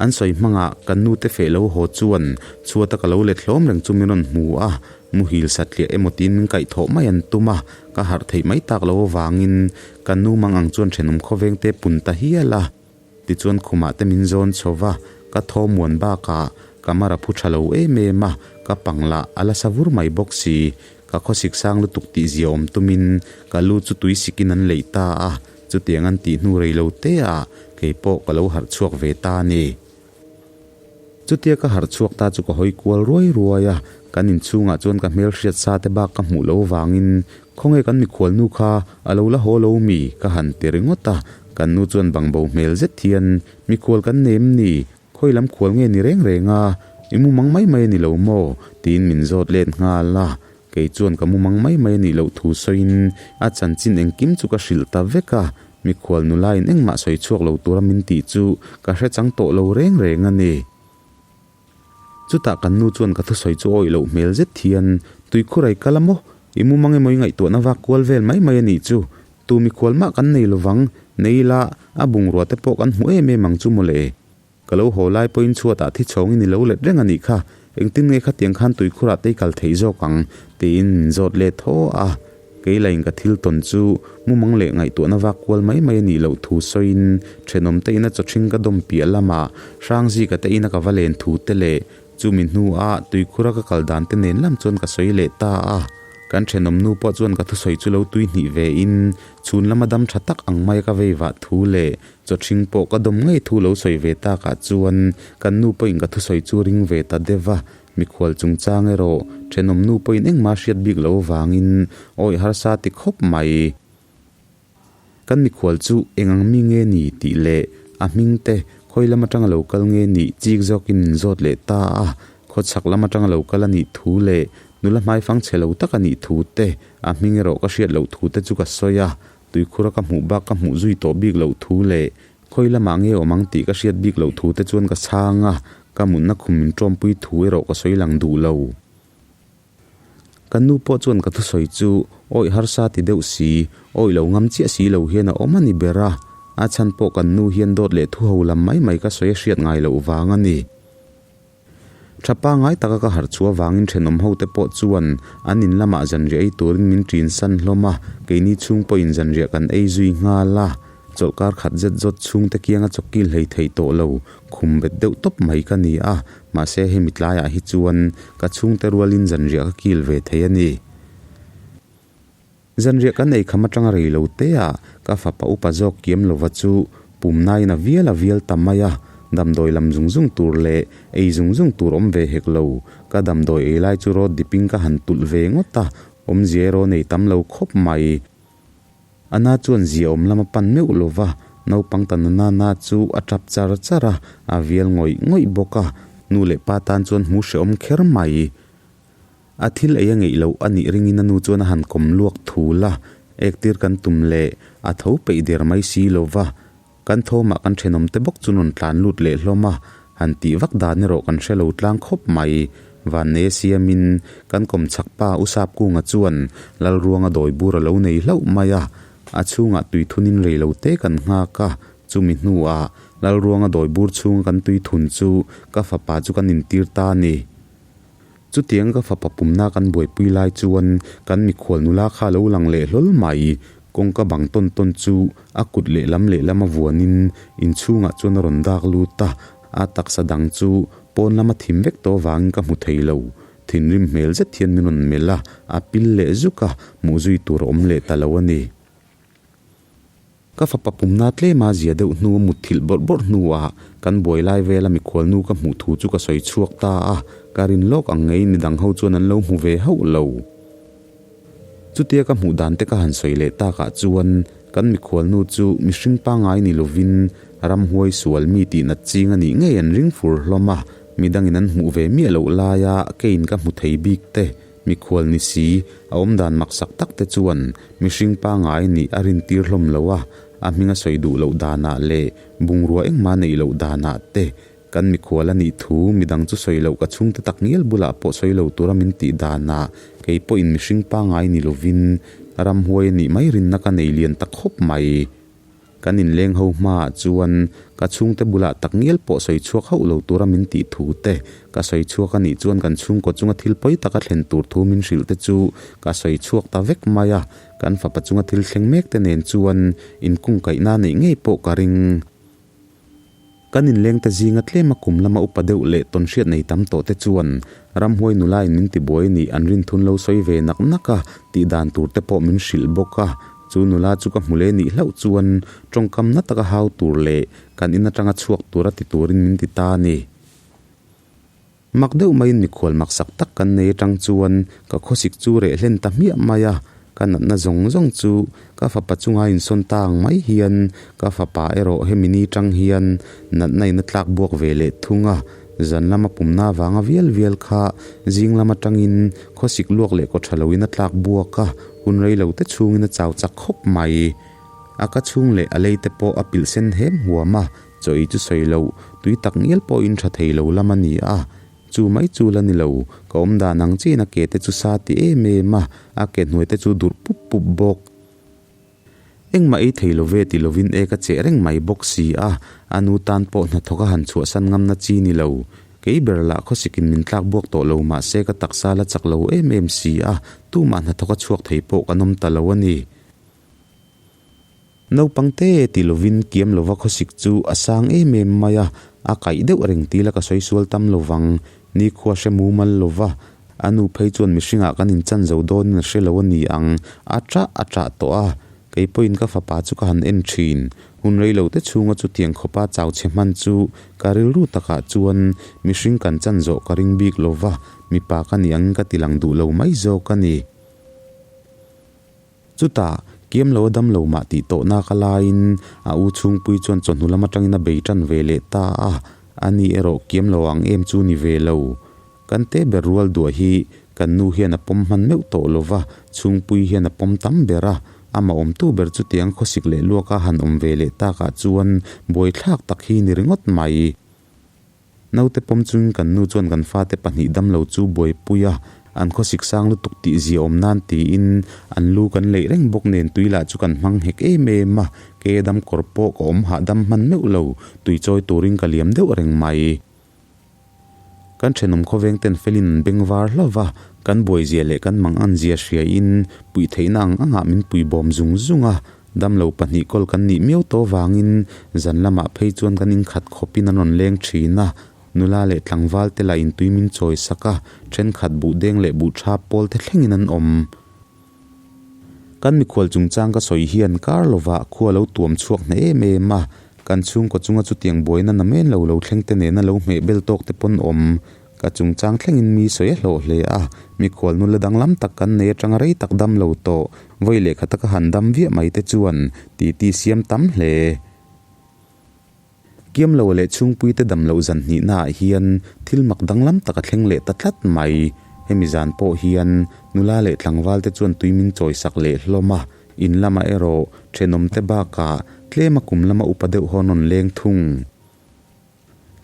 An sawi hmangah kan nu te feh lo haw chuan chhuata ka lo let hlawm reng chu min rawn hmu a, muhil satliah emaw tiin min kaihthawh mai an tum a, ka harh theih mai tak lo avangin kan nu mang ang chuan thenawm khawveng te pun ta hial a. Tichuan khumah te min zawn chho va, ka thaw muan bakah ka mar a phu tha lo em em a, ka pang lah a la sa vur mai bawk si. Ka khawsik sang lutuk tih zia awm tumin ka lu chu tui sikin an leih ta a, chutiang an tih hnu rei lo te ah kei pawh ka lo harh chhuak ve ta a ni. Chutia ka harh chhuak ta chu ka hawi kual ruai ruai a, kan inchhungah chuan ka hmelhriat sa te bak ka hmuh lo vangin Khawnge kan mikhual nu kha a lo la haw lo mi? ka han ti ringawt a, kan nu chuan bangbo hmel zet hian Mikhual kan nei em ni? Khawi lam khual nge ni reng reng a? I mumang mai mai a ni lo maw? tiin min zawt let nghal a, kei chuan ka mumang mai mai a nih loh thu sawiin a chanchin engkim chu ka hrilh ta vek a, mikhual nulain engmah sawi chhuak lo tura min tih chu ka hre chang tawh lo reng reng a ni. Chutah kan nu chuan ka thusawi chu awih loh hmel zet hian, Tuikhurai kal a maw? I mumang emaw i ngaihtuahna vak kual vel mai mai a nih chu. Tu mikhual mah kan nei lovang, nei ila a bungrua te pawh kan hmu em em ang chu mawle. Ka lo haw lai pawhin chhuatah thi chhawngin i lo let reng a nih kha, engtin nge khatiang khan tuikhurah te i kal theih zawk ang? tiin min zawt let thaw a. Kei lain ka thil tawn chu mumang leh ngaihtuahna vak kual mai mai a nih loh thu sawiin thenawm te ina chawthing ka dawm piah lamah Hrangzika te ina ka va len thu te leh chumi hnua tuikhura ka kal dan te nen lam chuan ka sawi leh ta a. Kan thenawm nu pawh chuan ka thusawi chu lo tui hnih ve in chhun lama dam tha tak ang maia ka vei vah thu leh chawthing pawh ka dawm ngei thu lo sawi ve takah chuan kan nu pawhin ka thusawi chu ring ve ta deuh a. Mikhual chungchang erawh thenawm nu pawhin engmah hriat bik lo avangin awih harsa ti khawp mai. Kan mikhual chu eng ang mi nge ni tih leh a hming te khawi lam atanga lo kal nge nih chik zawkin min zawt leh ta a, khawchhak lam atanga lo kal a nih thu leh nula hmaifang chhe lo tak a nih thu te, a hming erawh ka hriat loh thu te chu ka sawi a, tuikhura ka hmuh bak ka hmuh zui tawh bik loh thu leh Khawi lamah nge awm ang tih ka hriat bik loh thu te chuan ka chhang a, ka mutna khum min ṭawmpui thu erawh ka sawi lang duh lo. Ka nu pawh chuan ka thusawi chu awih harsa ti deuh si, awih lo ngam chiah si lo hian a awm a ni ber a, a chhan pawh kan nu hian dawt leh thu ho lam mai mai ka sawi a hriat ngai loh vang a ni. Tha pangai taka ka harh chhuah avangin thenawm ho te pawh chuan an in lamah zanriah ei turin min ṭin san hlawm a, keini chhung pawhin zanriah kan ei zui nghal a. Chawlhkar khat zet zawt chhungte kianga chawkil hlei thei tawh lo, khum bet deuh tawp mai ka ni a, mahse hemi tlaiah hi chuan ka chhungte rualin zanriah ka kil ve thei a ni. Zanriah kan ei kham atanga rei lo te ah ka fapa upa zawk kiam lova chu pumnain a vial a vial ta mai a, damdawi lam zung zung tur leh ei zung zung tur awm ve hek lo, ka damdawi ei lai chu rawt dipin ka han tulh ve ngawt a, awmzia erawh nei tam lo khawp mai. Ana chuan zia awm lam a pan meuh lova, naupang ta na na na chu a tap char char a, a vial ngawih ngawih bawk a, nu leh pa tan chuan hmu hrehawm kher mai. A thil ei a ngeih loh a nih ringin a nu chuan a han kawm luak thul a, ektir kan tum leh a tho peih der mai si lo va, kan thawmah kan thenawm te bawk chu rawn tlan lut leh hlawm a, han tih vak dan erawh kan hre lo tlang khawp mai. Vanneia siamin kan kawm chhak pa U Sapkunga chuan Lalruanga dawi bur a lo nei hlauh mai a, a chhungah tui thunin rei lo te kan nghak a, chumi hnuah Lalruanga dawi bur chhunga kan tui thun chu ka fapa chu kan intir ta a ni. Chutiang ka fapa pumna kan buaipui lai chuan kan mikhual nula kha a lo lang leh hlawl mai. Kawngka bang tawn tawn chu a kut lehlam lehlam a vuanin inchhungah chuan a rawn dak lut a, a taksa dang chu pawn lama thim vek tawh avangin ka hmu thei lo. Thinrim hmel zet hian min rawn melh a, a pil leh zuk a, hmuh zui tur a awm leh ta lo a ni. Ka fapa pumna tlema zia deuh hnu mutthilh bawrh bawrh hnuah kan buai lai vela mikhualnu ka hmuh thu chu ka sawi chhuak ta a, ka rin lawk ang ngei midang ho chuan an lo hmu ve hauh lo. Chutia ka hmuh dan te ka han sawi leh takah chuan kan mikhualnu chu mihring pangngai ni lovin ramhuai sual mi tih nat ching a nih ngei an ring fur hlawm a, midangin an hmuh ve miah loh laia keiin ka hmu thei bik te Mikhual ni si, a awmdan maksak tak te chuan mihring pangngai nih a rintir hlawm lo a, a hming a sawi duh loh danah leh bungrua engmah neih loh danah te kan mikhual a nih thu midang chu sawi loh ka chhungte tak ngial bulah pawh sawi lo tura min tih danah kei pawhin mihring pangngai ni lovin ramhuai a nih mai rinna ka nei lian ta khawp mai. Kan inleng ho hmaah chuan ka chhungte bulah tak ngial pawh sawi chhuak hauh lo tura min tih thu te, ka sawi chhuak a nih chuan kan chhungkaw chunga thil pawi taka thlen tur thu min hrilh te chu ka sawi chhuak ta vek mai a, kan fapa chunga thil thleng mek te nen chuan inkungkaihna neih ngei pawh ka ring. Kan inlengte zinga tlema kum lama upa deuh leh tawnhriat nei tam tawh te chuan ramhuai nula in min tibuai nih an rinthun lo sawi ve nak nak a, tih dan tur te pawh min hrilh bawk a. Chu nula chu ka hmu leh nih hlauh chuan tawngkam na taka hau tur leh kan in atanga chhuak tura ti turin min ti ta a ni. Mak deuh maiin mikhual maksak tak kan nei atang chuan ka khawsik chu reh hlen ta hmiah mai a, ka natna zawng zawng chu ka fapa chunga insawn ta ang mai hian ka fapa erawh hemi ni tang hian natna in a tlak buak ve leh thung a, zan lama pumna avanga vial vial kha zing lam atangin khawsik luak leh kaw tha loin a tlak buak a, hun rei lo te chhungin a chau chak khawp mai. A ka chhung leh a lei te pawh a pilh sen hem huam a, Chaw ei chu sawi loh, tui tak ngial pawhin tha thei lo lam a ni a, chu mai chu la ni lo, ka awm dan ang chiin a ke te chu sa ti em em a, a ke hnuai te chu durh pup pup bawk. Engmah ei thei lo ve ti lovin ek a cheh reng mai bawk si a, a nu tan pawh hnathawk a han chhuahsan ngamna chi ni lo. Kei ber lah khawsikin min tlak buak tawh lo mahse ka taksa la chak lo em em si a, tumah hnathawk a chhuak thei pawh kan awm ta lo a ni. Naupang te ti lovin kiam lova khawsik chu a sang em em mai a, a kaih deuh reng tila ka sawi sual tam lovang. Nikhua hre mumal lova, a nu phei chuan mihringah kan inchan zo dawnin a hre lo a ni ang, a ṭah a ṭah tawh a. Kei pawhin ka fapa chu ka han en ṭhin. Hun rei lo te chhunga chutiang khawpa chau chhe hman chu ka rilru takah chuan mihring kan chan zawh ka ring bik lova, mipa ka ni angin ka ti lang duh lo mai zawk a ni. Chutah, kiam lo a dam lo mah tih tawh nak a laiin a u chhungpui chuan chawhnu lam atangin a bei tan ve leh ta a, ani erawh kiam lo ang em chu ni ve lo. Kan te ber rual duah hi kan nu hian a pawm hman meuh tawh lo va, chhungpui hian a pawm tam ber a, amah awmtu ber chutiang khawsik leh luaka han awm ve leh takah chuan buaithlak tak hi ni ringawt mai. Naute pawm chungin kan nu chuan kan fate pahnih damlo chu buaipui a, an khawsik sang lutuk tih zia awm nan tiin an lu kan leih reng bawk nen tui lah chu kan hmang hek em em a, ke dam kawr pawh ka awm hahdam hman meuh lo, tui chawi turin ka liam deuh reng mai. Kan thenawm khawveng ten felin an beng var hlauh va, kan buaizia leh kan manganzia hriain puih theihna ang angah min pui bawm zung zung a. Damlo pahnih kawl kan nih miau tawh vangin zan lamah phei chuan kan inkhat khawpin an rawn leng thin a. Nula leh tlangval te lah intui min chawi sak a, thenkhat buh deng leh buh tha pawl te thlengin an awm. Kan mikhual chungchang ka sawi hian kar lovah khua lo tuam chhuak hneh em em a, kan chhungkaw chunga chutiang buaina namen lo lo thleng te nena lo hmeh bel tawk te pawn awm. Ka chungchang thlengin mi sawi a hlawh hle a, mikhual nula danglam tak kan nei atanga rei tak dam lo tawh, vawi lehkha taka han dam viah mai te chuan titi siam tam hle. Kiamlo leh chhungpuite dam loh zan hnihnaah hian thil mak danglam tak a thleng leh ta tlat mai. Hemi zan pawh hian nula leh tlangvalte chuan tui min chawisak leh hlawm a, in lamah erawh thenawmte bakah tlema kum lama upa deuh hawn rawn leng thung.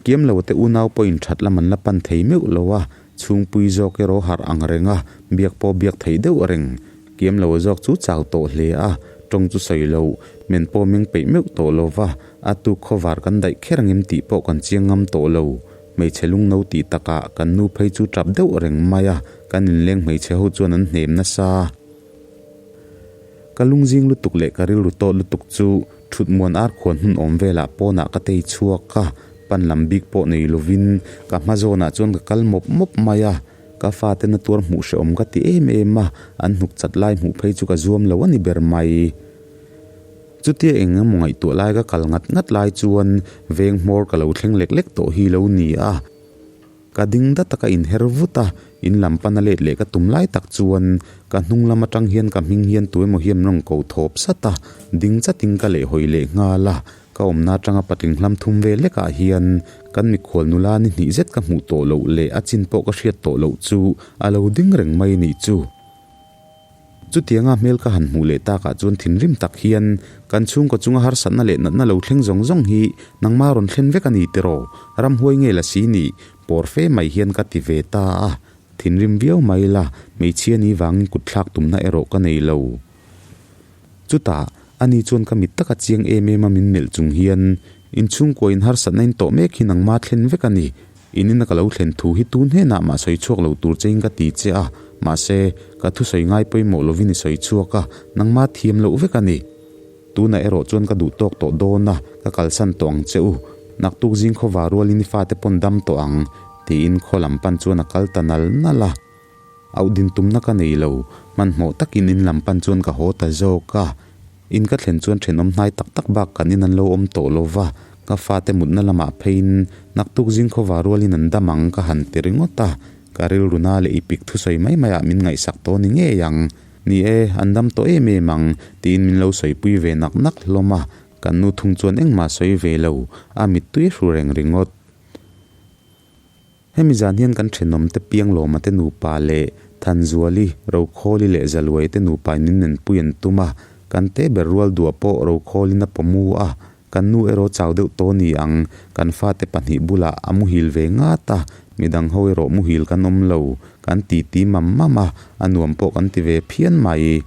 Kiamlo te unau pawhin that lam an la pan thei meuh lo a, chhungpui zawk erawh harh ang reng a, biak pawh biak thei deuh reng. Kiamlo zawk chu chau tawh hle a, tawng chu sawi lo, men pawh meng peih meuh tawh lo va, a tuk khawvar kan daih kher angem tih pawh kan chiang ngam tawh lo. Hmeichhe lungno tih takah kan nu phei chu tap deuh reng mai a, kan inleng hmeichhe ho chuan an hnem nasa. Ka lungzing lutuk leh ka rilru tawt lutuk chu thut muan ar khuan hmun awm velah pawnah ka tei chhuak a, pan lam bik pawh nei lovin ka hma zawnah chuan ka kal mawp mawp mai a. Ka fate na tuar hmuh hrehawm ka ti em em a, an hnuk chat lai hmuh phei chu ka zuam lo a ni ber mai. Chutia eng emaw ngaihtuah lai ka kal ngat ngat lai chuan veng hmawr ka lo thleng lek lek tawh hi lo ni a. Ka ding dat a ka inher vut a, in lam pana let leh ka tum lai tak chuan ka hnung lam atang hian ka hming hian tu emaw hian rawn ko thawp sat a, ding chatin ka lehhawi leh nghal a. Ka awmna atanga patling hlam thum vel lekah hian kan mikhual nula ni hnih zet ka hmuh tawh loh leh a chin pawh ka hriat tawh loh chu a lo ding reng mai nih chu. Chutianga hmel ka han hmuh leh takah chuan thinrim tak hian kan chhungkaw chunga harsatna leh natna lo thleng zawng zawng hi nangma rawn thlen vek a ni tiraw? Ramhuai nge la si nih? Pawr fe mai hian ka ti ve ta a. Thinrim viau mai la, hmeichhia ni vangin kutthlak tumna erawh ka nei lo. Chutah, ani chuan ka mit taka chiang em em a min melh chung hian, Inchhungkua in harsatna in tawh mek hi nangma thlen vek a ni. In ina ka lo thlen thu hi tun hnenah mah sawi chhuak lo tur chein ka ti che a, mahse, ka thusawi ngai pawimawh lovin i sawi chhuak a, nangma thiam loh vek a ni. Tunah erawh chuan ka duh tawk tawh dawn a, ka kalsan tawh ang che u. Naktuk zing khawva rualin i fate pawn dam tawh ang, tiin khaw lam pan chuan a kal ta nal nal a. Auh din tumna ka nei lo, hmanhmawh takin in lam pan chuan ka haw ta zawk a. In ka thlen chuan thenawm hnai tak tak bak kan in an lo awm tawh lo va, ka fate mutna lamah pheiin naktuk zing khawva rualin an dam ang ka han ti ringawt a, ka rilru na leh ipik thusawi mai maiah min ngaihsak tawh ni ngei ang. Ni e, an dam tawh em em ang, tiin min lo sawipui ve nak nak hlawm a, kan nu thung chuan engmah sawi ve lo, a mittui hru reng ringawt. Hemi zan hian kan thenawmte Pianglawma te nupa leh Thanzuali, Rokhawli leh Zaluai te nupa in min nenpui an tum a, kan te ber rual duah pawh Rokhawlin a pawmu a, kan nu erawh chau deuh tawh ni ang, kan fate pahnih bulah a muhil ve ngat a, midang ho erawh muhil kan awm lo, kan titi mam mam a, a nuam pawh kan ti ve phian mai.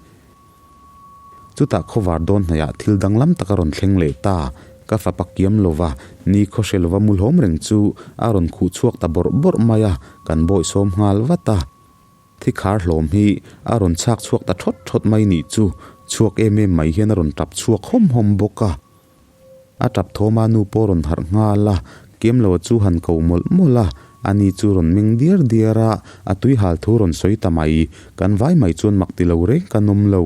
Chutah khawvar dawn hnaihah thil danglam tak a rawn thleng leh ta. Ka fapa kiam lova, ni khaw hre lova mu hlawm reng chu a rawn khuh chhuak ta bawrh bawrh mai a, kan bawihsawm nghal vat a. Thikhar hlawm hi a rawn chhak chhuak ta thawt thawt mai nih chu, chhuak em em mai hian a rawn tap chhuak hawm hawm bawk a. A tap thawm a nu pawh rawn harh nghal a, Kiamloa chu han ko mawlh mawlh a, ani chu rawn meng diar diar a, a tui hal thu rawn sawi ta mai, kan vai mai chuan mak ti lo reng kan awm lo.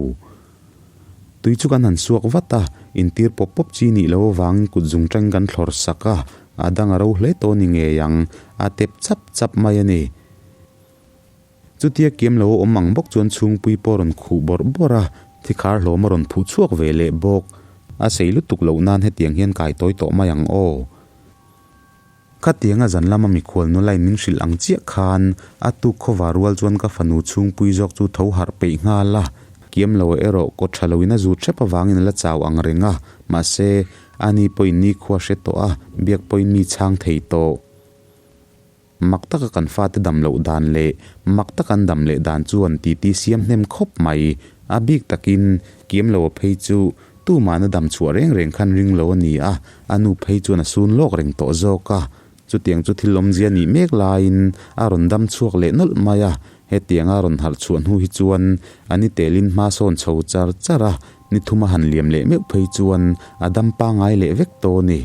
Tui chu kan han suak vat a, intir pawp pawp chi nih loh avangin kut zung tangin kan thlawr sak a, a dang a ro hle tawh ni ngei ang, a tep chap chap mai a ni. Chutia kiam lo a awm ang bawk chuan chhungpui pawh a rawn khuh bawrh bawrh a, thikhar hlawm a rawn phuh chhuak ve leh bawk. A sei lutuk loh nan hetiang hian kai tawi tawh mai ang aw. Khatianga zan lama mikhual nulain min hrilh ang chiah khan a tuk khawva rual chuan ka fanu chhungpui zawk chu tho harh peih nghal a, kiam lo erawh kaw tha loin a zut hrep avangin a la chau ang reng a, mahse, ani pawhin nikhua hre tawh a, biak pawhin mi chhang thei tawh. Mak taka kan fate dam loh dan leh mak taka an dam leh dan chuan titi siam hnem khawp mai. A bik takin kiam lo a phei chu tumahna dam chhuah reng reng khan ring lo a ni a, a nu phei chuan a sun lawk reng tawh zawk a. Chutiang chu thil awmzia nih mek laiin a rawn dam chhuak leh nawlh mai a, hetianga rawn harh chhuah hnu hi chuan a ni telin hma sawn chho char char a, ni thuma han liam leh meuh phei chuan a dam pangngai leh vek tawh a ni.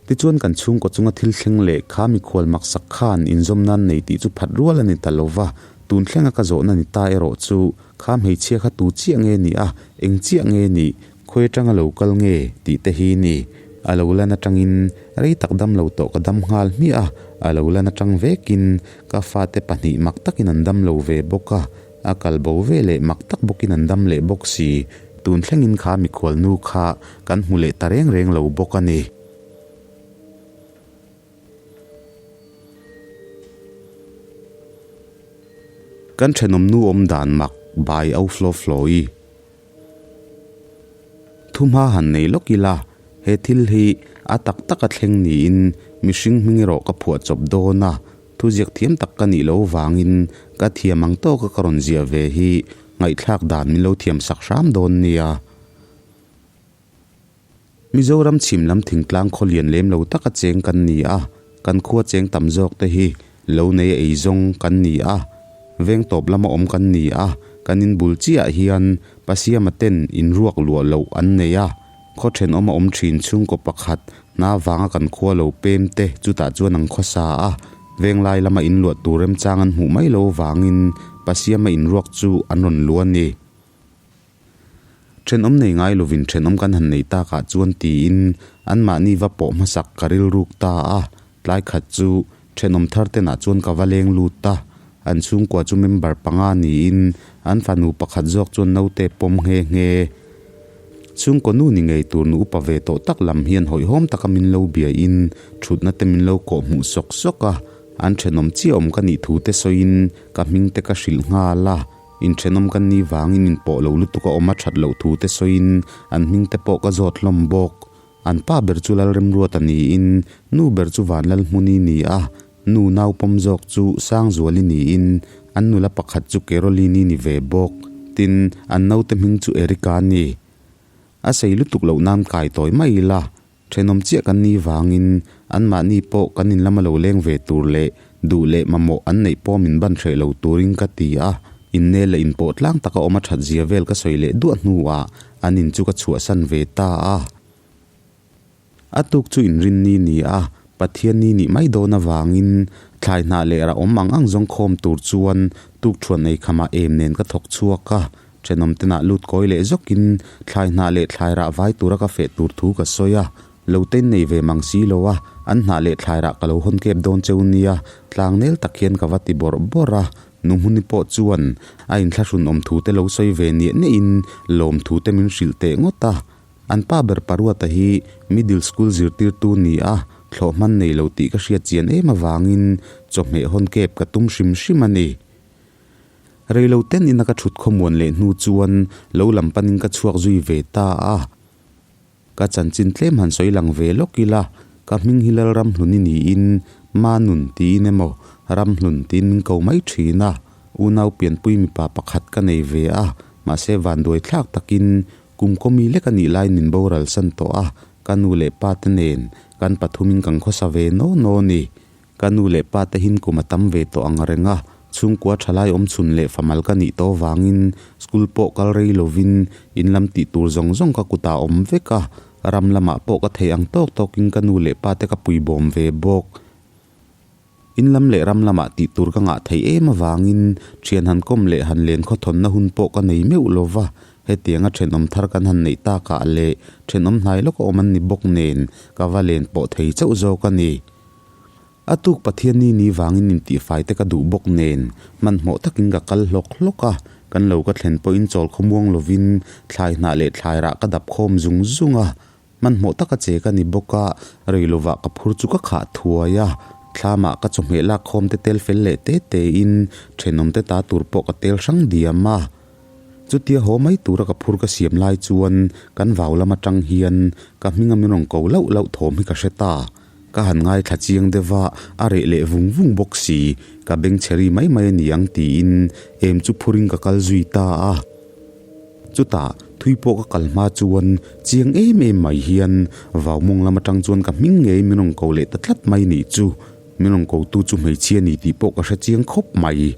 Tichuan kan chhungkaw chunga thil thleng leh kha mikhual maksak khan inzawm nan nei tih chu phat rual a ni ta lo va, tun thlenga ka zawhna ni ta erawh chu kha hmeichhia kha tu chiah nge ni a, eng chiah nge ni, khawi atanga lo kal nge tih te hi ni. A lo lan atangin rei tak dam lo tawh ka dam nghal hmiah a, a lo lan atang vekin ka fate pahnih mak takin an dam lo ve bawk a, A kal bo ve leh mak tak bawkin an dam leh bawk si. Tun thlengin kha mikhual nu kha kan hmu leh ta reng reng lo bawk a ni. Kan thenawm nu awm dan mak bai au flaw flawi. Thumha han nei lawk ila, he thil hi a tak taka thleng niin mihring hming erawh ka phuah chawp dawn a, thuziak thiam tak ka nih loh vangin ka thiam ang tawka ka rawn ziah ve hi ngaihthlak dan min lo thiam sak hram dawn nia. Mizoram chhim lam thingtlang khaw lian lem lo taka cheng kan ni a, kan khua cheng tam zawk te hi lo nei a eizawng kan ni a, veng tawp lama awm kan ni a, kan inbul chiah hian Pasiama ten inruak luah loh an nei a, khaw thenawm a awm thin chhungkaw pakhat hna vanga kan khua lo pem te chutah chuan an khawsa a, venglai lama inluah tur remchang an hmuh mai lo vangin Pasiama inruak chu an rawn luah a ni. Thenawm nei ngai lovin thenawm kan han nei takah chuan tiin anmahni va pawh hmasak ka rilruk ta a, tlai khat chu thenawm thar tenah chuan ka va leng lut a, an chhungkua chu member panga niin an fanu pakhat zawk chuan naute pawm nghe nghe. Chhungkaw nu ni ngei tur nu upa ve tawh tak lam hian hawihhawm taka min lo biain thutna te min lo kawh hmuh sawk sawk a, an thenawm chiah awm ka nih thu te sawiin ka hming te ka hrilh nghal a. Inthenawm kan ni vangin inpawh lo lutuk a awm a that loh thu te sawiin an hming te pawh ka zawt hlawm bawk. An pa ber chu Lalremruata niin nu ber chu Vanlalhmuni ni a, nu naupawm zawk chu Sangzuali niin an nula pakhat chu Caroline-i ni ve bawk. Tin, an naute hming chu Erica a ni. A sei lutuk loh nan kai tawi mai ila, Thenawm chiah kan ni vangin anmahni pawh kan in lama lo leng ve tur leh duh leh mamawh an neih pawh min ban hreh lo turin ka ti a, innel leh inpawh tlang taka awm a that zia vel ka sawi leh duah hnuah an in chu ka chhuahsan ve ta a. A tuk chu inrinni ni a, Pathianni nih mai dawn avangin thlai hnah leh rah awm ang ang zawng khawm tur chuan tukthuan ei khamah em nen ka thawk chhuak a, Thenawm tenah lut kawi leh zawkin thlai hnah leh thlai rah vai tura ka feh tur thu ka sawi a, lo ten nei ve mang si lo a, an hnah leh thlai rah ka lo hawn kep dawn cheu nia, tlang nel tak hian ka va ti bawrh bawrh a, Nuhmuni pawh chuan a inthlahrun awm thu te lo sawi ve niah niahin lawm thu te min hrilh teh ngawt a, an pa ber Paruata hi middle school zirtirtu ni a, thlawh hman nei lo tih ka hriat chian em avangin chawhmeh hawn kep ka tum hrim hrim a ni. Reilo ten ina ka thut khawmuan leh hnu chuan lo lam panin ka chhuak zui ve ta a. Ka chanchin tlem han sawi lang ve lawk ila, ka hming hi Lalramhlun i niin Manun tiin emaw Ramhlun tiin min ko mai thin a. Unau pianpui mipa pakhat ka nei ve a, mahse vanduai thlak takin kum kawmi lek a nih laiin min boral san tawh a, ka nu leh pa te nen kan pathumin kan khawsa ve naw naw a ni. Ka nu leh pa te hin kum a tam ve tawh ang reng a, chhungkua thalai awm chhun leh famal ka nih tawh vangin school pawh kal rei lovin in lam tih tur zawng zawng ka kutah a awm vek a, ram lamah pawh ka theih ang tawk tawkin ka nu leh pa te ka puibawm ve bawk. In lam leh ram lamah tih tur ka ngah theih em avangin thian han kawm leh han len khawthawnna hun pawh ka nei meuh lova, hetianga thenawm thar kan han neih takah leh thenawm hnai lawka awm an ni bawk nen ka va len pawh thei chauh zawk a ni. A tuk Pathianni ni vangin intihfai te ka duh bawk nen, hmanhmawh takin ka kal hlawk hlawk a, kan lo ka thlen pawhin chawl khawmuang lovin thlai hnah leh thlai rah ka dap khawm zung zung a, hmanhmawh taka che ka ni bawk a, rei lovah ka phur chu ka khah thuai a, thlamah ka chawhmeh lak khawm te tel fel leh te tein thenawm te ta tur pawh ka tel hrang diam a. Chutia haw mai tura ka phur ka siam lai chuan kan vau lam atang hian ka hminga min rawn ko lauh lauh thawm hi ka hre ta. Ka han ngaithla chiang deuh a, a reh leh vung vung bawk si, ka beng chhe ri mai mai a ni ang tiin em chu phurin ka kal zui ta a. Chutah thui pawh ka kal hma chuan chiang em em mai hian vau mawng lam atang chuan ka hming ngei min rawn ko leh ta tlat mai nih chu. Min rawn ko tu chu hmeichhia ni tih pawh ka hre chiang khawp mai.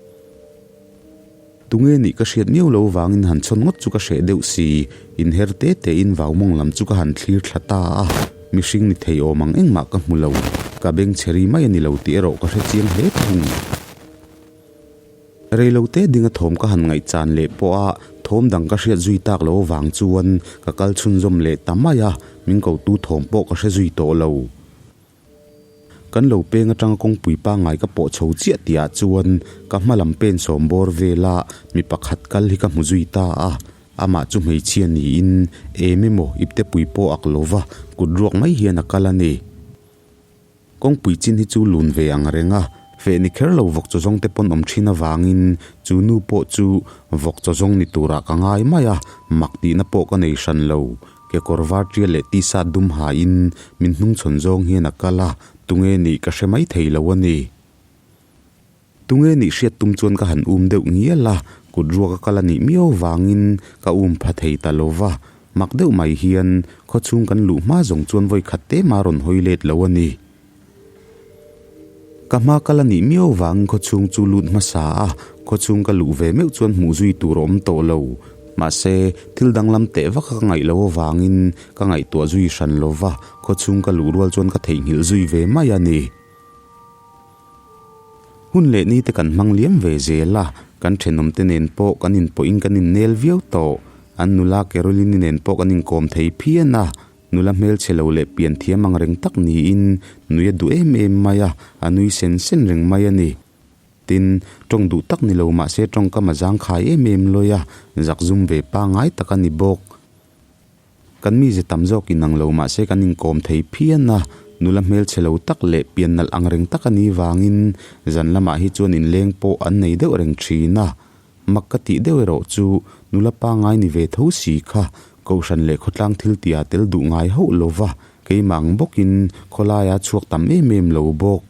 Tunge nih ka hriat miau lo vangin han chhawn ngawt chu ka hreh deuh si, inher te te in vau mawng lam chu ka han thlir thla ta a, mihring ni thei awm ang engmah ka hmu lo, ka beng chhe ri mai a ni lo tih erawh ka hre chiang hle thung. Rei lo te dinga thawm ka han ngaihchan leh pawh a, thawm dang ka hriat zui tak lo avang chuan ka kal chhunzawm leh ta mai a, min kotu thawm pawh ka hre zui tawh lo. Kan lo peng atanga kawngpui pangngai ka pawh chho chiah tihah chuan ka hma lam pen sawm bawr vela mi pakhat kal hi ka hmu zui ta a, amah chu hmeichhia niin em emaw iptepui pawh ak lova kut ruak mai hian a kal a ni. Kawngpui chin hi chu lun ve ang reng a, feh ni kher lo vawk chaw zawng te pawn awm thin avangin chu nu pawh chu vawk chaw zawng ni turah ka ngai mai a, mak tihna pawh ka nei hran lo. Kekawr var ṭial leh t-shirt dum hain min hnungchhawn zawng hian a kal a, tunge nih ka hre mai thei lo a ni. Tunge nih hriat tum chuan ka han um deuh ngial a, kut ruak a kal a nih miau vangin ka um pha thei ta lo va, mak deuh mai hian khawchhung kan luh hma zawng chuan vawi khat te mah rawn hawi let lo a ni. Ka hma kal a nih miau vangin khawchhung chu lut hmasa a, khawchhung ka luh ve meuh chuan hmuh zui tur a awm tawh lo. Mahse, thil danglam teh vak a ka ngaih loh avangin ka ngaihtuah zui hran lo va, khawchhung ka luh rual chuan ka theihnghilh zui ve mai a ni. Hun leh ni te kan hmang liam ve zel a, kan thenawmte nen pawh kan inpawhin kan innel viau tawh. An nula Caroline-i nen pawh kan inkawm thei phian a, Nula hmelchhe lo leh pian thiam ang reng tak niin nui a duh em em mai a, a nui sen sen reng mai a ni. Tin, tawng duh tak ni lo mahse tawngkam a zangkhai em em lawi a, zakzum ve pangngai tak a ni bawk. Kan mize tam zawk inang lo mahse kan inkawm thei phian a, nula hmelchhe lo tak leh pian nalh ang reng tak a nih vangin zan lamah hi chuan inleng pawh an nei deuh reng thin a. Mak ka tih deuh erawh chu nula pangngai ni ve tho si kha Kohhran leh khawtlang thil tia tel duh ngai hauh lo va, keimah ang bawkin khawlaia chhuak tam em em lo bawk.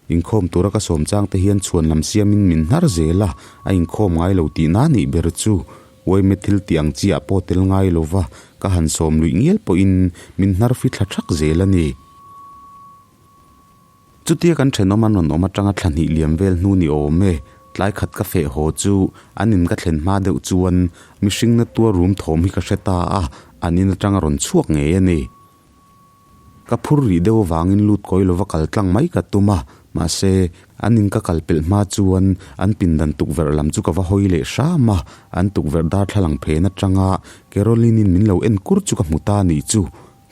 Inkhawm tura ka sawm chang te hian chhuan lam siamin min hnar zel a, a inkhawm ngai lo tih na nih ber chu Uaime thil tih ang chiah pawh tel ngai lo va, ka han sawm luih ngial pawhin min hnar fithla thak zel a ni. Chutia kan thenawm an rawn awm atanga thla hnih liam vel hnu ni awm e, tlai khat ka feh haw chu an in ka thlen hma deuh chuan mihring na tuar rum thawm hi ka hre ta a, an in atanga rawn chhuak ngei a ni. Ka phur rih deuh avangin lut kawi lova kal tlang mai ka tum a, mahse an in ka kal pelh hma chuan an pindan tukverh lam chu ka va hawi leh hram a, an tukverh darthlalang phen atanga Caroline-in min lo en kur chu ka hmu ta nih chu.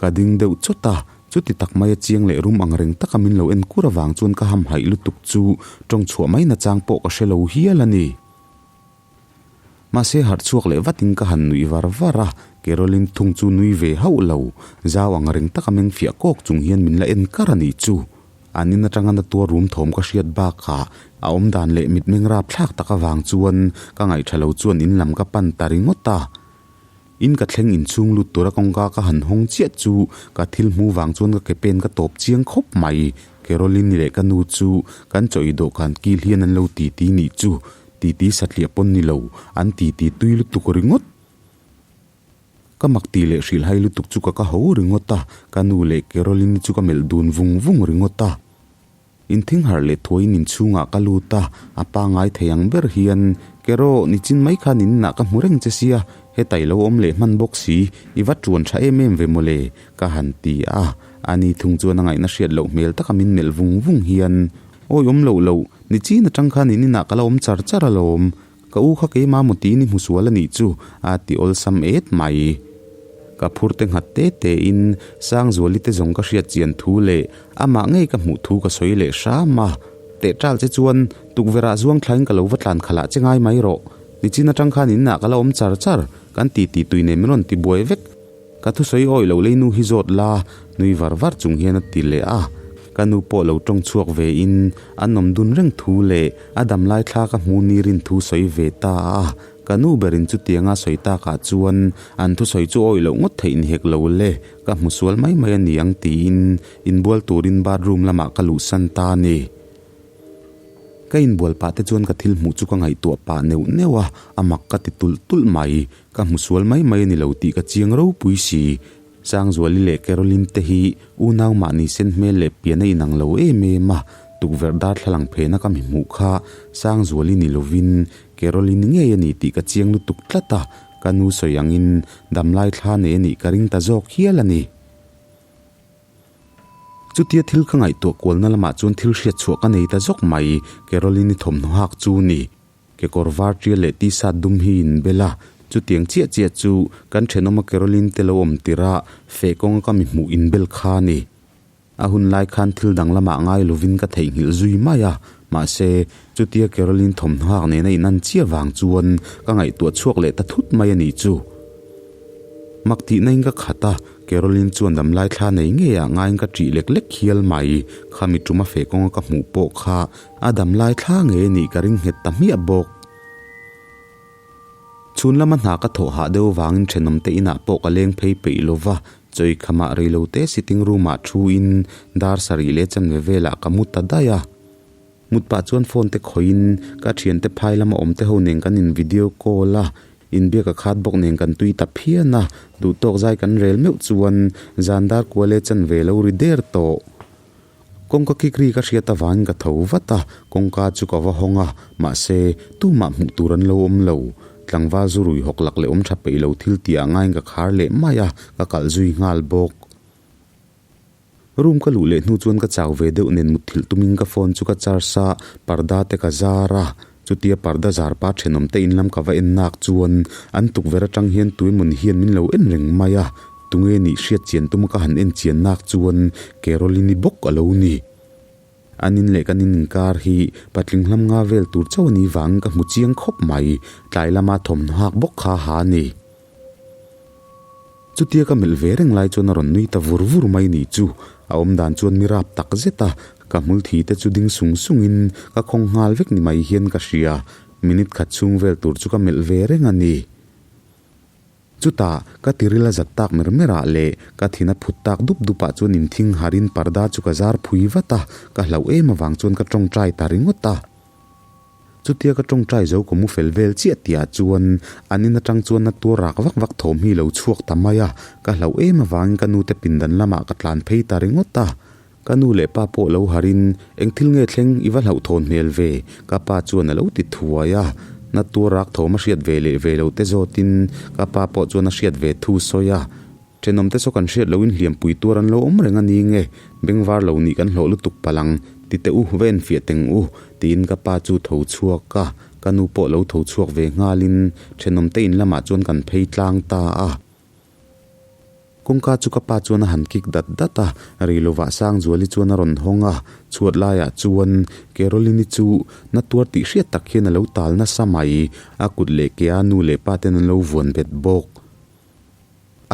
Ka ding deuh chawt a, chuti tak maia chiang leh rum ang reng taka min lo en kur avang chuan ka hamhaih lutuk chu tawng chhuah mai nachang pawh ka hre lo hial a ni. Mahse harh chhuak leh vatin ka han nuih var var a, Caroline thung chu nui ve hauh lo, zau ang reng taka meng fiah kawk chung hian min la en kar a nih chu. An in atanga na tuar rum thawm ka hriat bakah a awmdan leh mitmeng rapthlak tak avang chuan ka ngaihṭha lo chuan in lam ka pan ta ringawt a. In ka thleng inchhung lut tura kawngka ka han hawng chiah chu ka thil hmu vang chuan ka ke pen ka tawp chiang khawp mai. Caroline leh ka nu chu kan chaw i dawhkan kil hian an lo titi nih chu titi satliah pawn ni lo, an titi tui lutuk ringawt. Ka mak ti leh hrilhhai lutuk chu ka ka ho ringawt a, ka nu leh Caroline chu ka melh dun vung vung ringawt a. Inthing harh leh thuaiin inchhungah ka lut a, a pangngai thei ang ber hian, Keraw, nichin mai khan in inah ka hmu reng che sia, heta i lo awm leh hman bawk si, i va tuan tha em em ve mawle, ka han ti a. Ani thung chuan a ngaihna hriat loh hmel taka min melh vung vung hian, Awi awm loh loh, nichin atang khan in inah ka la awm char char alawm, Ka u kha keimah maw tiin i hmu sual a nih chu, a ti awlsam et mai. Ka phur te nghat te te in Sangzuali te zawng ka hriat chian thu leh amah ngei ka hmuh thu ka sawi leh hram a. Tehtal che chuan tukverh ah zuang thlain ka lo va tlan khalah che ngai mai rawh. Nichin atang khan in ah ka la awm char char, kan ti ti tui nen min rawn ti buai vek. Ka thusawi awih lo leinu hi zawt la, nui var var chung hian a ti leh a. Ka nu pawh lo tawng chhuak ve in an awm dun reng thu leh a dam lai thla ka hmu ni rin thu sawi ve ta a. Ka nu berin chutianga sawi takah chuan an thusawi chu awih loh ngawt theih ni hek lo le, ka hmu sual mai mai a ni ang tiin inbual turin bathroom lamah ka luhsan ta a ni. Ka inbual pah te chuan ka thil hmuh chu ka ngaihtuah pah neuh neuh a, a mak ka ti tulh tulh mai. Ka hmu sual mai mai a ni lo tih ka chiang ropui si. Sangzuali leh Caroline te hi unau mahni sen hmel leh pian a inang lo em em a, tukverh darthlalang phena ka mi hmuh kha Sangzuali ni lovin Caroline ngei a ni tih ka chiang lutuk tlat a, ka nu sawi angin damlai thla nei a nih ka ring ta zawk hial a ni. Chutia thil ka ngaihtuah kualna lamah chuan thil hriat chhuah ka nei ta zawk mai, Caroline-i thawmhnaw hak chu ni. Kekawr var tial leh t-shirt dum hi in bel a, chutiang chiah chiah chu kan thenawma Caroline te lo awm tirh a, feh kawnga ka mi hmuh in bel kha a ni. A hun lai khan thil dang lamah ngai lovin ka theihnghilh zui mai a, mahse, chutia Caroline thawmhnaw hak nena in an chiah vang chuan ka ngaihtuah chhuak leh ta thut mai a nih chu. Mak tihna in ka khat a, Caroline chuan damlai thla nei ngei ah ngaiin ka ṭih lek lek hial mai, khami ṭuma feh kawnga ka hmuh pawh kha a damlai thla ngei a nih ka ring nghet ta hmiah bawk. Chhun lama hna ka thawh hah deuh vangin ṭhenawm te inah pawh ka leng phei peih lo va, chawi khamah reilo te sitting room ah thu in dar sarih leh chanve velah ka mu ta daih a. Mut pah chuan phone te khawihin ka thiante phai lama awm te ho nen kan in video call a, inbiak a khat bawk nen kan tui ta phian a, duhtawk zai kan rel meuh chuan zan dar kual e chanve lo ri der tawh. Kawngka kik ri ka hriat avangin ka tho vat a, kawngka chu ka va hawng a, mahse tumah hmuh tur an lo awm lo. Tlangval zu rui hawk lak leh awm tha peih lo thil tih ah ngaiin ka khar leh mai a, ka kalh zui nghal bawk. Room ka luh leh hnu chuan ka chau ve deuh nen mutthilh tumin ka phone chu ka charge a, parda te ka zar a, chutia parda zar pa thenawm te in lam ka va en nak chuan an tukverh atang hian tuemawn hian min lo en reng mai a, tunge nih hriat chian tuma ka han en chian nak chuan Caroline-i bawk a lo ni. An in leh kan in inkar hi patling hlam nga vel tur chauh a nih vangin ka hmu chiang khawp mai, tlai lama thawmhnaw hak bawk kha ha a ni. Chutia ka melh ve reng lai chuan a rawn nui ta vur vur mai nih chu. A awm dan chuan mi rap tak zet a, ka hmul thi te chu ding sung sung in ka khawng nghal vek ni mai hian ka hria. Minute khat chhung vel tur chu ka melh ve reng a ni. Chutah, ka tiril a zat tak mer mer ah leh ka thin a phut tak dup dup ah chuan inthing har in parda chu ka zar phui vat a, ka hlauh em avang chuan ka tawngtai ta ringawt a. Chutia ka tawngtai zo ka mu fel vel chiah tihah chuan an in atang chuan na tuar rak vak vak thawm hi lo chhuak ta mai a, ka hlauh em avangin ka nute pindan lamah ka tlan phei ta ringawt a. Ka nu leh pa pawh lo harin eng thil nge thleng i va hlauhthawn hmel ve? Ka pa chuan a lo ti thuai a, na tuar rak thawm a hriat ve leh ve lo te zawtin ka pa pawh chuan a hriat ve thu sawi a. Thenawmte saw kan hriat loin hliampui tuar an lo awm reng a ni nge, bengvar lo nih kan hlawh lutuk palh ang, ti teh u, va enfiah teng u, tiin ka pa chu tho chhuak a, ka nu pawh lo tho chhuak ve nghalin thenawmte in lamah chuan kan phei tlang ta a. Kawngka chu ka pa chuan a han kik dat dat a, rei lovah Sangzuali chuan a rawn hawng a, chhuat laiah chuan Caroline-i chu na tuar tih hriat tak hian a lo tal nasa mai, a kut leh ke a nu leh pa ten an lo vuan bet bawk.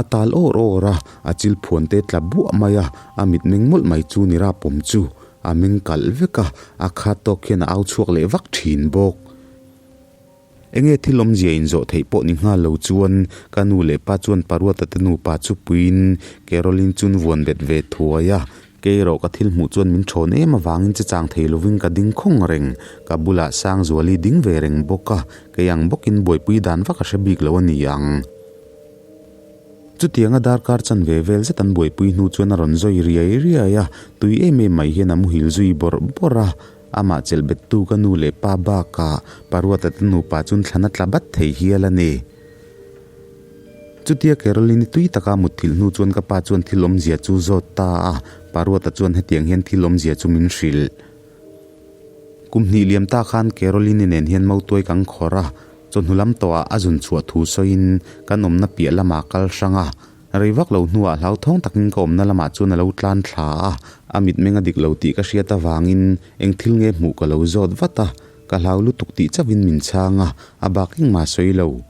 A tal awr awr a, a chil phuan te tla buah mai a, a mit meng mawlh mai chu ni rapawm chu a meng kalh vek a, a khat tawk hian a au chhuak leh vak thin bawk. Enge thil awmzia inzawh theih pawh ni nghal lo chuan ka nu leh pa chuan Paruata te nupa chu puiin Caroline chun vuan bet ve thuai a, kei erawh ka thil hmuh chuan min thawn em avangin che chang thei lovin ka ding khawng reng, ka bulah Sangzuali ding ve reng bawk a, kei ang bawkin buaipui dan vak a hre bik lo a ni ang. Chutianga darkar chanve vel zet an buaipui hnu chuan a rawn zawi riai riai a, tui em em mai hian a muhil zui bawrh bawrh a. Amah chelh bettu ka nu leh pa bakah Paruata te nupa chuan thlan a tla bat thei hial a ni. Chutia Caroline-i tui taka mutthilh hnu chuan ka pa chuan thil awmzia chu zawt ta a, Paruata chuan hetiang hian thil awmzia chu min hrilh. Kum hnih liam ta khan Caroline-i nen hian mautuai kan khawrh a, Chawhnu lam tawhah a zun chhuah thu sawiin kan awmna piah lamah kal hrang a, rei vak lo hnuah hlauthawng takin ka awmna lamah chuan a lo tlan thla a, a mitmeng a dik lo tih ka hriat avangin eng thil nge hmuh ka lo zawt vat a, ka hlau lutuk tih chauhin min chhang a, a bak engmah sawi lo.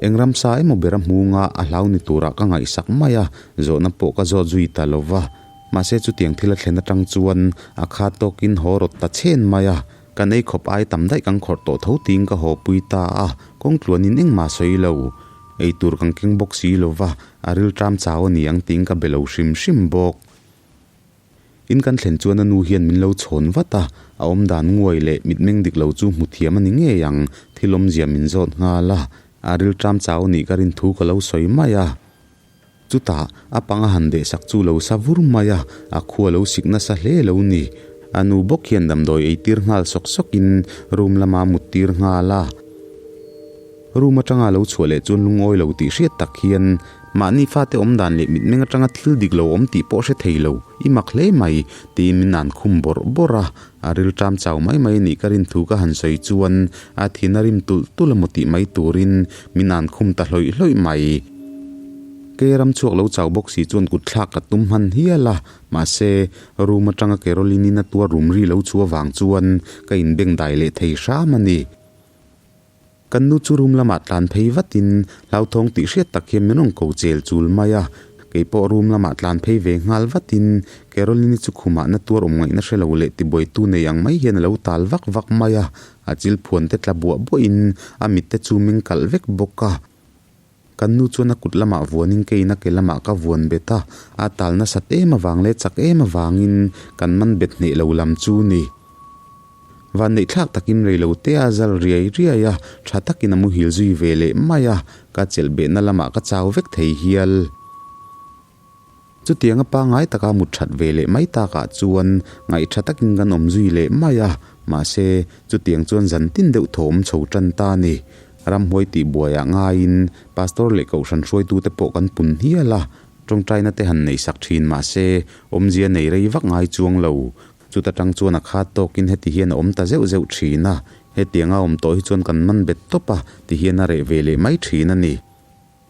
Eng ramsa emaw ber a hmunga a hlau ni turah ka ngaihsak mai a, zawhna pawh ka zawt zui ta lo va, mahse chutiang thil a thlen atang chuan a khat tawkin haw rawt ta chhen mai a, Kan ei khawp ai tam daih kan khawrh tawh tho tiin ka haw pui ta a, kawng tluanin engmah sawi lo. Ei tur kan keng bawk si lo va, a rilṭam chau a ni ang tiin ka be lo hrim hrim bawk. In kan thlen chuan a nu hian min lo chhawn vat a, a awmdan nguai leh mitmeng dik lo chu hmu thiam a ni ngei ang, thil awmzia min zawt nghal a, a rilṭam chau nih ka rin thu ka lo sawi mai a. Chutah a pang a han deh sak chu lo sa vur mai a, a khua lo sik nasa hle lo ni. A nu bawk hian damdawi ei tir nghal sawk sawkin room lama mut tir nghal a. Room atanga lo chhuah leh chuan lungawi lo tih hriat tak hian mahni fate awm dan leh mitmeng atanga thil dik lo awm tih pawh hre thei lo, i mak hle mai, tiin min an khum bawrh bawrh a. A rilṭam chau mai mai nih ka rin thu ka han sawi chuan a thin a rim tulh tulh emaw tih mai turin min an khum ta hlawih hlawih mai. Kei ram chhuak lo chau bawk si chuan kut thlak ka tum hman hial a, mahse room atanga Caroline in a tuar rum ri lo chu avang chuan ka inbeng dai leh thei hram a ni. Kan nu chu room lamah tlan phei vatin hlauthawng tih hriat tak hian min rawn ko chel chul mai a, kei pawh room lamah tlan phei ve nghal vatin Caroline-i chu khumah na tuar awm ngaihna hre lo leh tibuaitu nei ang mai hian a lo tal vak vak mai a, a chil phuan te tla buah buahin a mit te chu meng kalh vek bawk a. Kan nu chuan a kut lamah vuanin keiin a ke lamah ka vuan bet a, a tal nasat em avang leh chak em avangin kan man bet hneh lo lam chu ni. Vanneih thlak takin rei lo te a zal riai riai a, tha takin a muhil zui ve leh mai a, ka chelh behna lamah ka chau vek thei hial. Chutianga pangngai taka mut that ve leh mai takah chuan ngaihtha takin kan awm zui leh mai a, mahse chutiang chuan zan tin deuh thawm chho tan ta a ni. Ramhuai tih buaiah ngaiin Pastor leh Kohhran hruaitute pawh kan pun hial a, tawngtaina te han neih sak thin mahse awmzia nei rei vak ngai chuang lo. Chuta tang chuan a khat tawkin heti hian a awm ta zeuh zeuh thin a, hetianga awm tawh hi chuan kan man bet tawp a, tihian a reh ve leh mai thin a ni.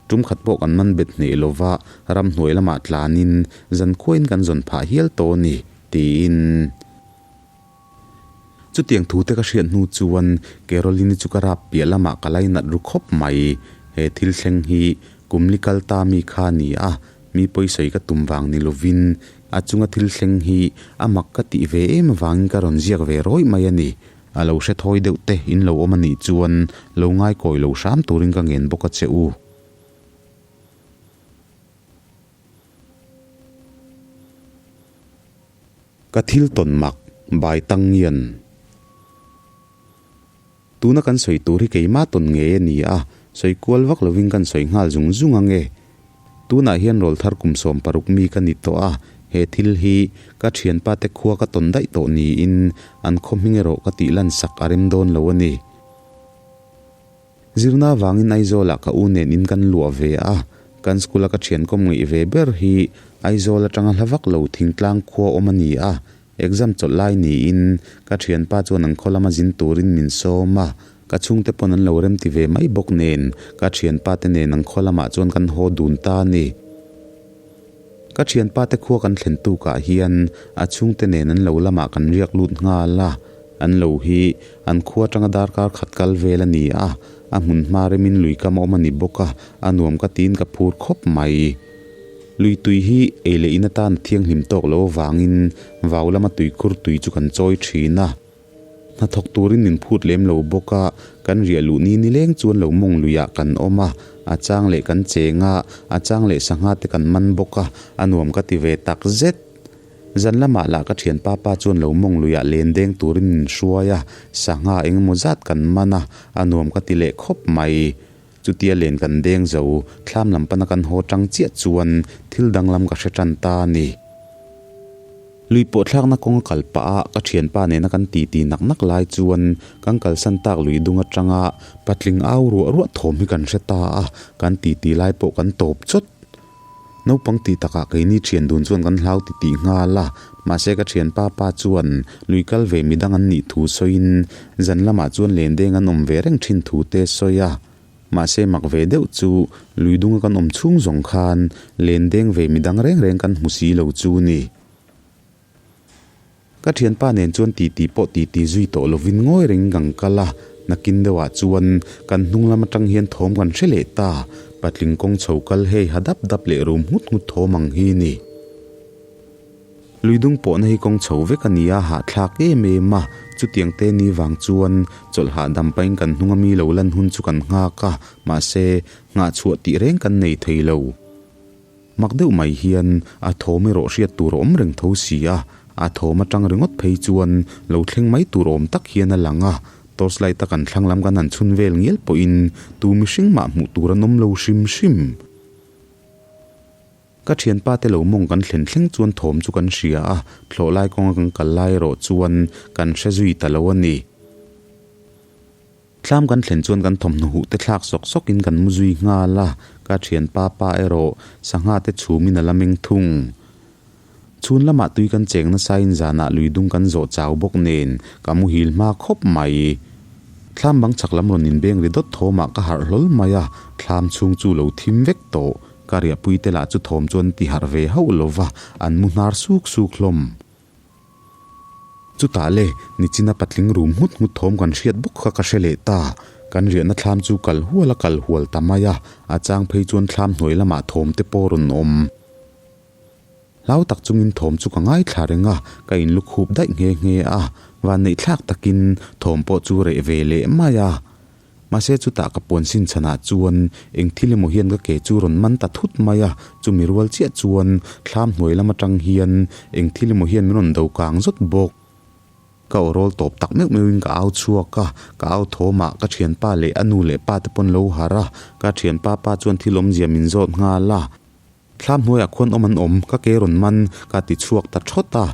Tum khat pawh kan man bet hneh lova ramhnuai lamah tlanin zankhuain kan zawn phah hial tawh a ni, tiin. Chutiang thute ka hriat hnu chuan Caroline-i chu ka rap piah lamah ka lainat ru khawp mai. He thil thleng hi kum li kal ta mi kha a ni a, mi pawisawi ka tum vang ni lovin a chunga thil thleng hi a mak ka tih ve em avangin ka rawn ziak ve rawih mai a ni. A lo hre thawi deuh te in lo awm a nih chuan lo ngaikawi lo hram turin ka ngen bawk a che u. Ka thil tawn mak, Bai Tang Ngian. Tuna kan sawi tur hi keimah tawn ngei a ni a, sawi kual vak lovin kan sawi nghal zung zung ang e. Tunah hian rawlthar kum 16 mi ka ni tawh a, he thil hi ka thianpa te khua ka tawn daih tawh niin an khaw hming erawh ka tih lan sak a rem dawn lo a ni. Zirna avangin Aizawlah ka u nen in kan luah ve a, kan school a ka thian kawm ngaih ve ber hi Aizawl atanga hla vak lo thingtlang khua awm a ni a, Exam chawlh lai niin ka thianpa chuan an khaw lama zin turin min sawm a, ka chhungte pawn an lo remti ve mai bawk nen ka thianpa te nen an khaw lamah chuan kan haw dun ta a ni. Ka thianpa te khua kan thlen tukah hian a chhungte nen an lo lamah kan riak lut nghal a, an lo hi an khua atanga darkar khat kal vel a ni a, a hmun hma remin lui kam a awm a ni bawk a, a nuam ka tiin ka phur khawp mai. Lui tui hi ei leh in atan a thianghlim tawk lo avangin vau lama tuikhur tui chu kan chawi thin a. Hnathawk turin min phut lem lo bawk a, kan riah luh ni nileng chuan lo mawng luiah kan awm a, a chang leh kan cheng a, a chang leh sangha te kan man bawk a, a nuam ka ti ve tak zet. Zan lamah lah ka thianpa pa chuan lo mawng luiah len deng turin min hruai a, sangha engemaw zat kan man a, a nuam ka ti leh khawp mai. Chutia len kan deng zo, thlam lam pana kan haw tang chiah chuan thil danglam ka hre tan ta a ni. Lui pawh thlakna kawng a kal pah a, ka thianpa nena kan titi nak nak lai chuan kan kalsan tak lui dung atanga patling au ruah ruah thawm hi kan hre ta a, kan titi lai pawh kan tawp chawt. Naupang tih takah keini thian dun chuan kan hlau ti tih nghal a, mahse ka thianpa pa chuan lui kal ve midang an nih thu sawiin zan lamah chuan len deng an awm ve reng thin thu te sawi a. Mahse mak ve deuh chu lui dunga kan awm chhung zawng khan len deng ve midang reng reng kan hmu si lo chu ni. Ka thianpa nen chuan titi pawh titi zui tawh lovin ngawi reng kan kal a, nakin deuhah chuan kan hnung lam atang hian thawm kan hre leh ta, patling kawng chho kal hei ha dap dap leh rum nghut nghut thawm ang hi ni. Luidung pawhna hi kawng chho vek a ni a, hahthlak em em a, chutiang te ni vang chuan chawlh hahdam pahin kan hnunga mi lo lan hun chu kan nghak a, mahse nghahchhuah tih reng kan nei thei lo. Mak deuh mai hian a thawm erawh hriat tur a awm reng tho si a. A thawm atang ringawt phei chuan lo thleng mai tur awm tak hian a lang a, torchlight a kan thlang lam kan han chhun vel ngial pawhin tu mihring mah hmuh tur an awm lo hrim hrim. Ka thianpa te lo mawng kan thlen thleng chuan thawm chu kan hria a, thlawh lai kawnga kan kal lai erawh chuan kan hre zui ta lo a ni. Thlam kan thlen chuan kan thawmhnaw huh te thlak sawk sawkin kan mu zui nghal a, ka thianpa pa erawh sangha te chhumin a la meng thung. Chhun lamah tui kan cheng nasain zanah lui dung kan zawh chau bawk nen ka muhil hma khawp mai. Thlam bang chhak lam rawn inbeng ri dawt thawmah ka harh hlawl mai a, thlam chhung chu lo thim vek tawh. Ka riahpui te lah chu thawm chuan ti harh ve hauh lo va, an mu hnar suk suk hlawm. Chutah le, nichina patling rum nghut nghut thawm kan hriat bawk kha ka hre leh ta. Kan riahna thlam chu kal hual a kal hual ta mai a, a chang phei chuan thlam hnuai lamah thawm te pawh rawn awm. Hlau tak chungin thawm chu ka ngaithla reng a, ka inlukhup daih nghe nghe a, vanneihthlak takin thawm pawh chu reh ve leh mai a. Mahse chutah ka puan sin chhanah chuan eng thil emaw hian ka ke chu rawn man ta thut mai a, chumi rual chiah chuan thlam hnuai lam atang hian eng thil emaw hian min rawn do kang zawt bawk. Ka aw rawl tawp tak meuh meuhin ka au chhuak a, ka au thawmah ka thianpa leh a nu leh pa te pawn lo harh a, ka thianpa pa chuan thil awmzia min zawt nghal a. Thlam hnuaiah khuan awm an awm, ka ke rawn man, ka ti chhuak ta thawt a.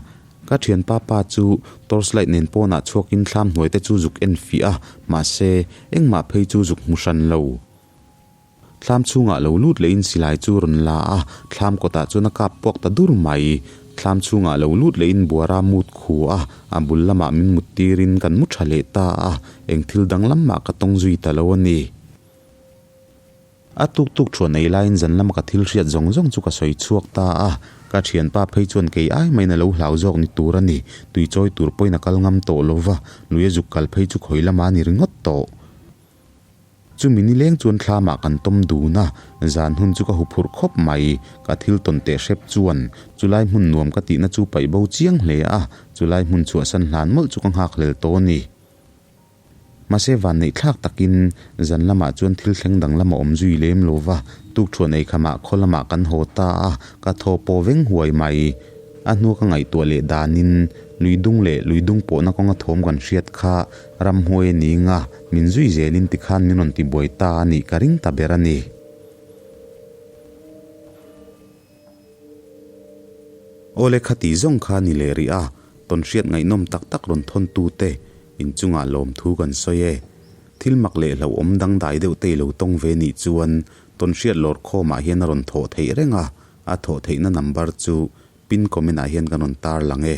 Ka thianpa pa chu torch light nen pawnah chhuakin thlam hnuai te chu zuk en fiah a, mahse, engmah phei chu zuk hmu hran lo. Thlam chhungah lo lut lehin silai chu rawn la a, thlam kawtah chuan a kap puak ta dur mai. Thlam chhungah lo lut lehin buara mut khu a, a bul lamah min mut tirin kan mu tha leh ta a, eng thil danglam mah ka tawng zui ta lo a ni. A tuk tuk thuan ei laiin zan lama ka thil hriat zawng zawng chu ka sawi chhuak ta a, ka thianpa phei chuan kei ai maiin a lo hlau zawk ni tur a ni, tui chawi tur pawhin a kal ngam tawh lo va, lui a zuk kal phei chu khawi lama a ni ringawt tawh. Chumi nileng chuan thlamah kan tawm dun a, zan hun chu ka huphurh khawp mai, ka thil tawn teh hrep chuan chulai hmun nuam ka tihna chu paih bo chiang hle a, chulai hmun chhuahsan hlan mawlh chu ka nghakhlel tawh a ni. Mahse vanneih thlak takin zan lamah chuan thil thleng dang lam a awm zui lem lo va, tukṭhuan ei khamah khaw lamah kan haw ta a, ka thaw pawh veng huai mai. A hnua ka ngaihtuah leh danin lui dung leh lui dung pawhna kawnga thawm kan hriat kha ramhuai a ni nga, min zui zelin tikhan min rawn tibuai ta a nih ka ring ta ber a ni. Awle khati zawng kha ni leh rih a, tawnhriat ngaihnawm tak tak rawn thawn tute inchungah lawmthu kan sawi e. Thil mak leh hlauhawm dangdai deuh te i lo tawng ve nih chuan tawnhriat lawr khawmah hian a rawn thawh theih reng a, a thawh theihna number chu pin comment ah hian kan rawn tar lang e.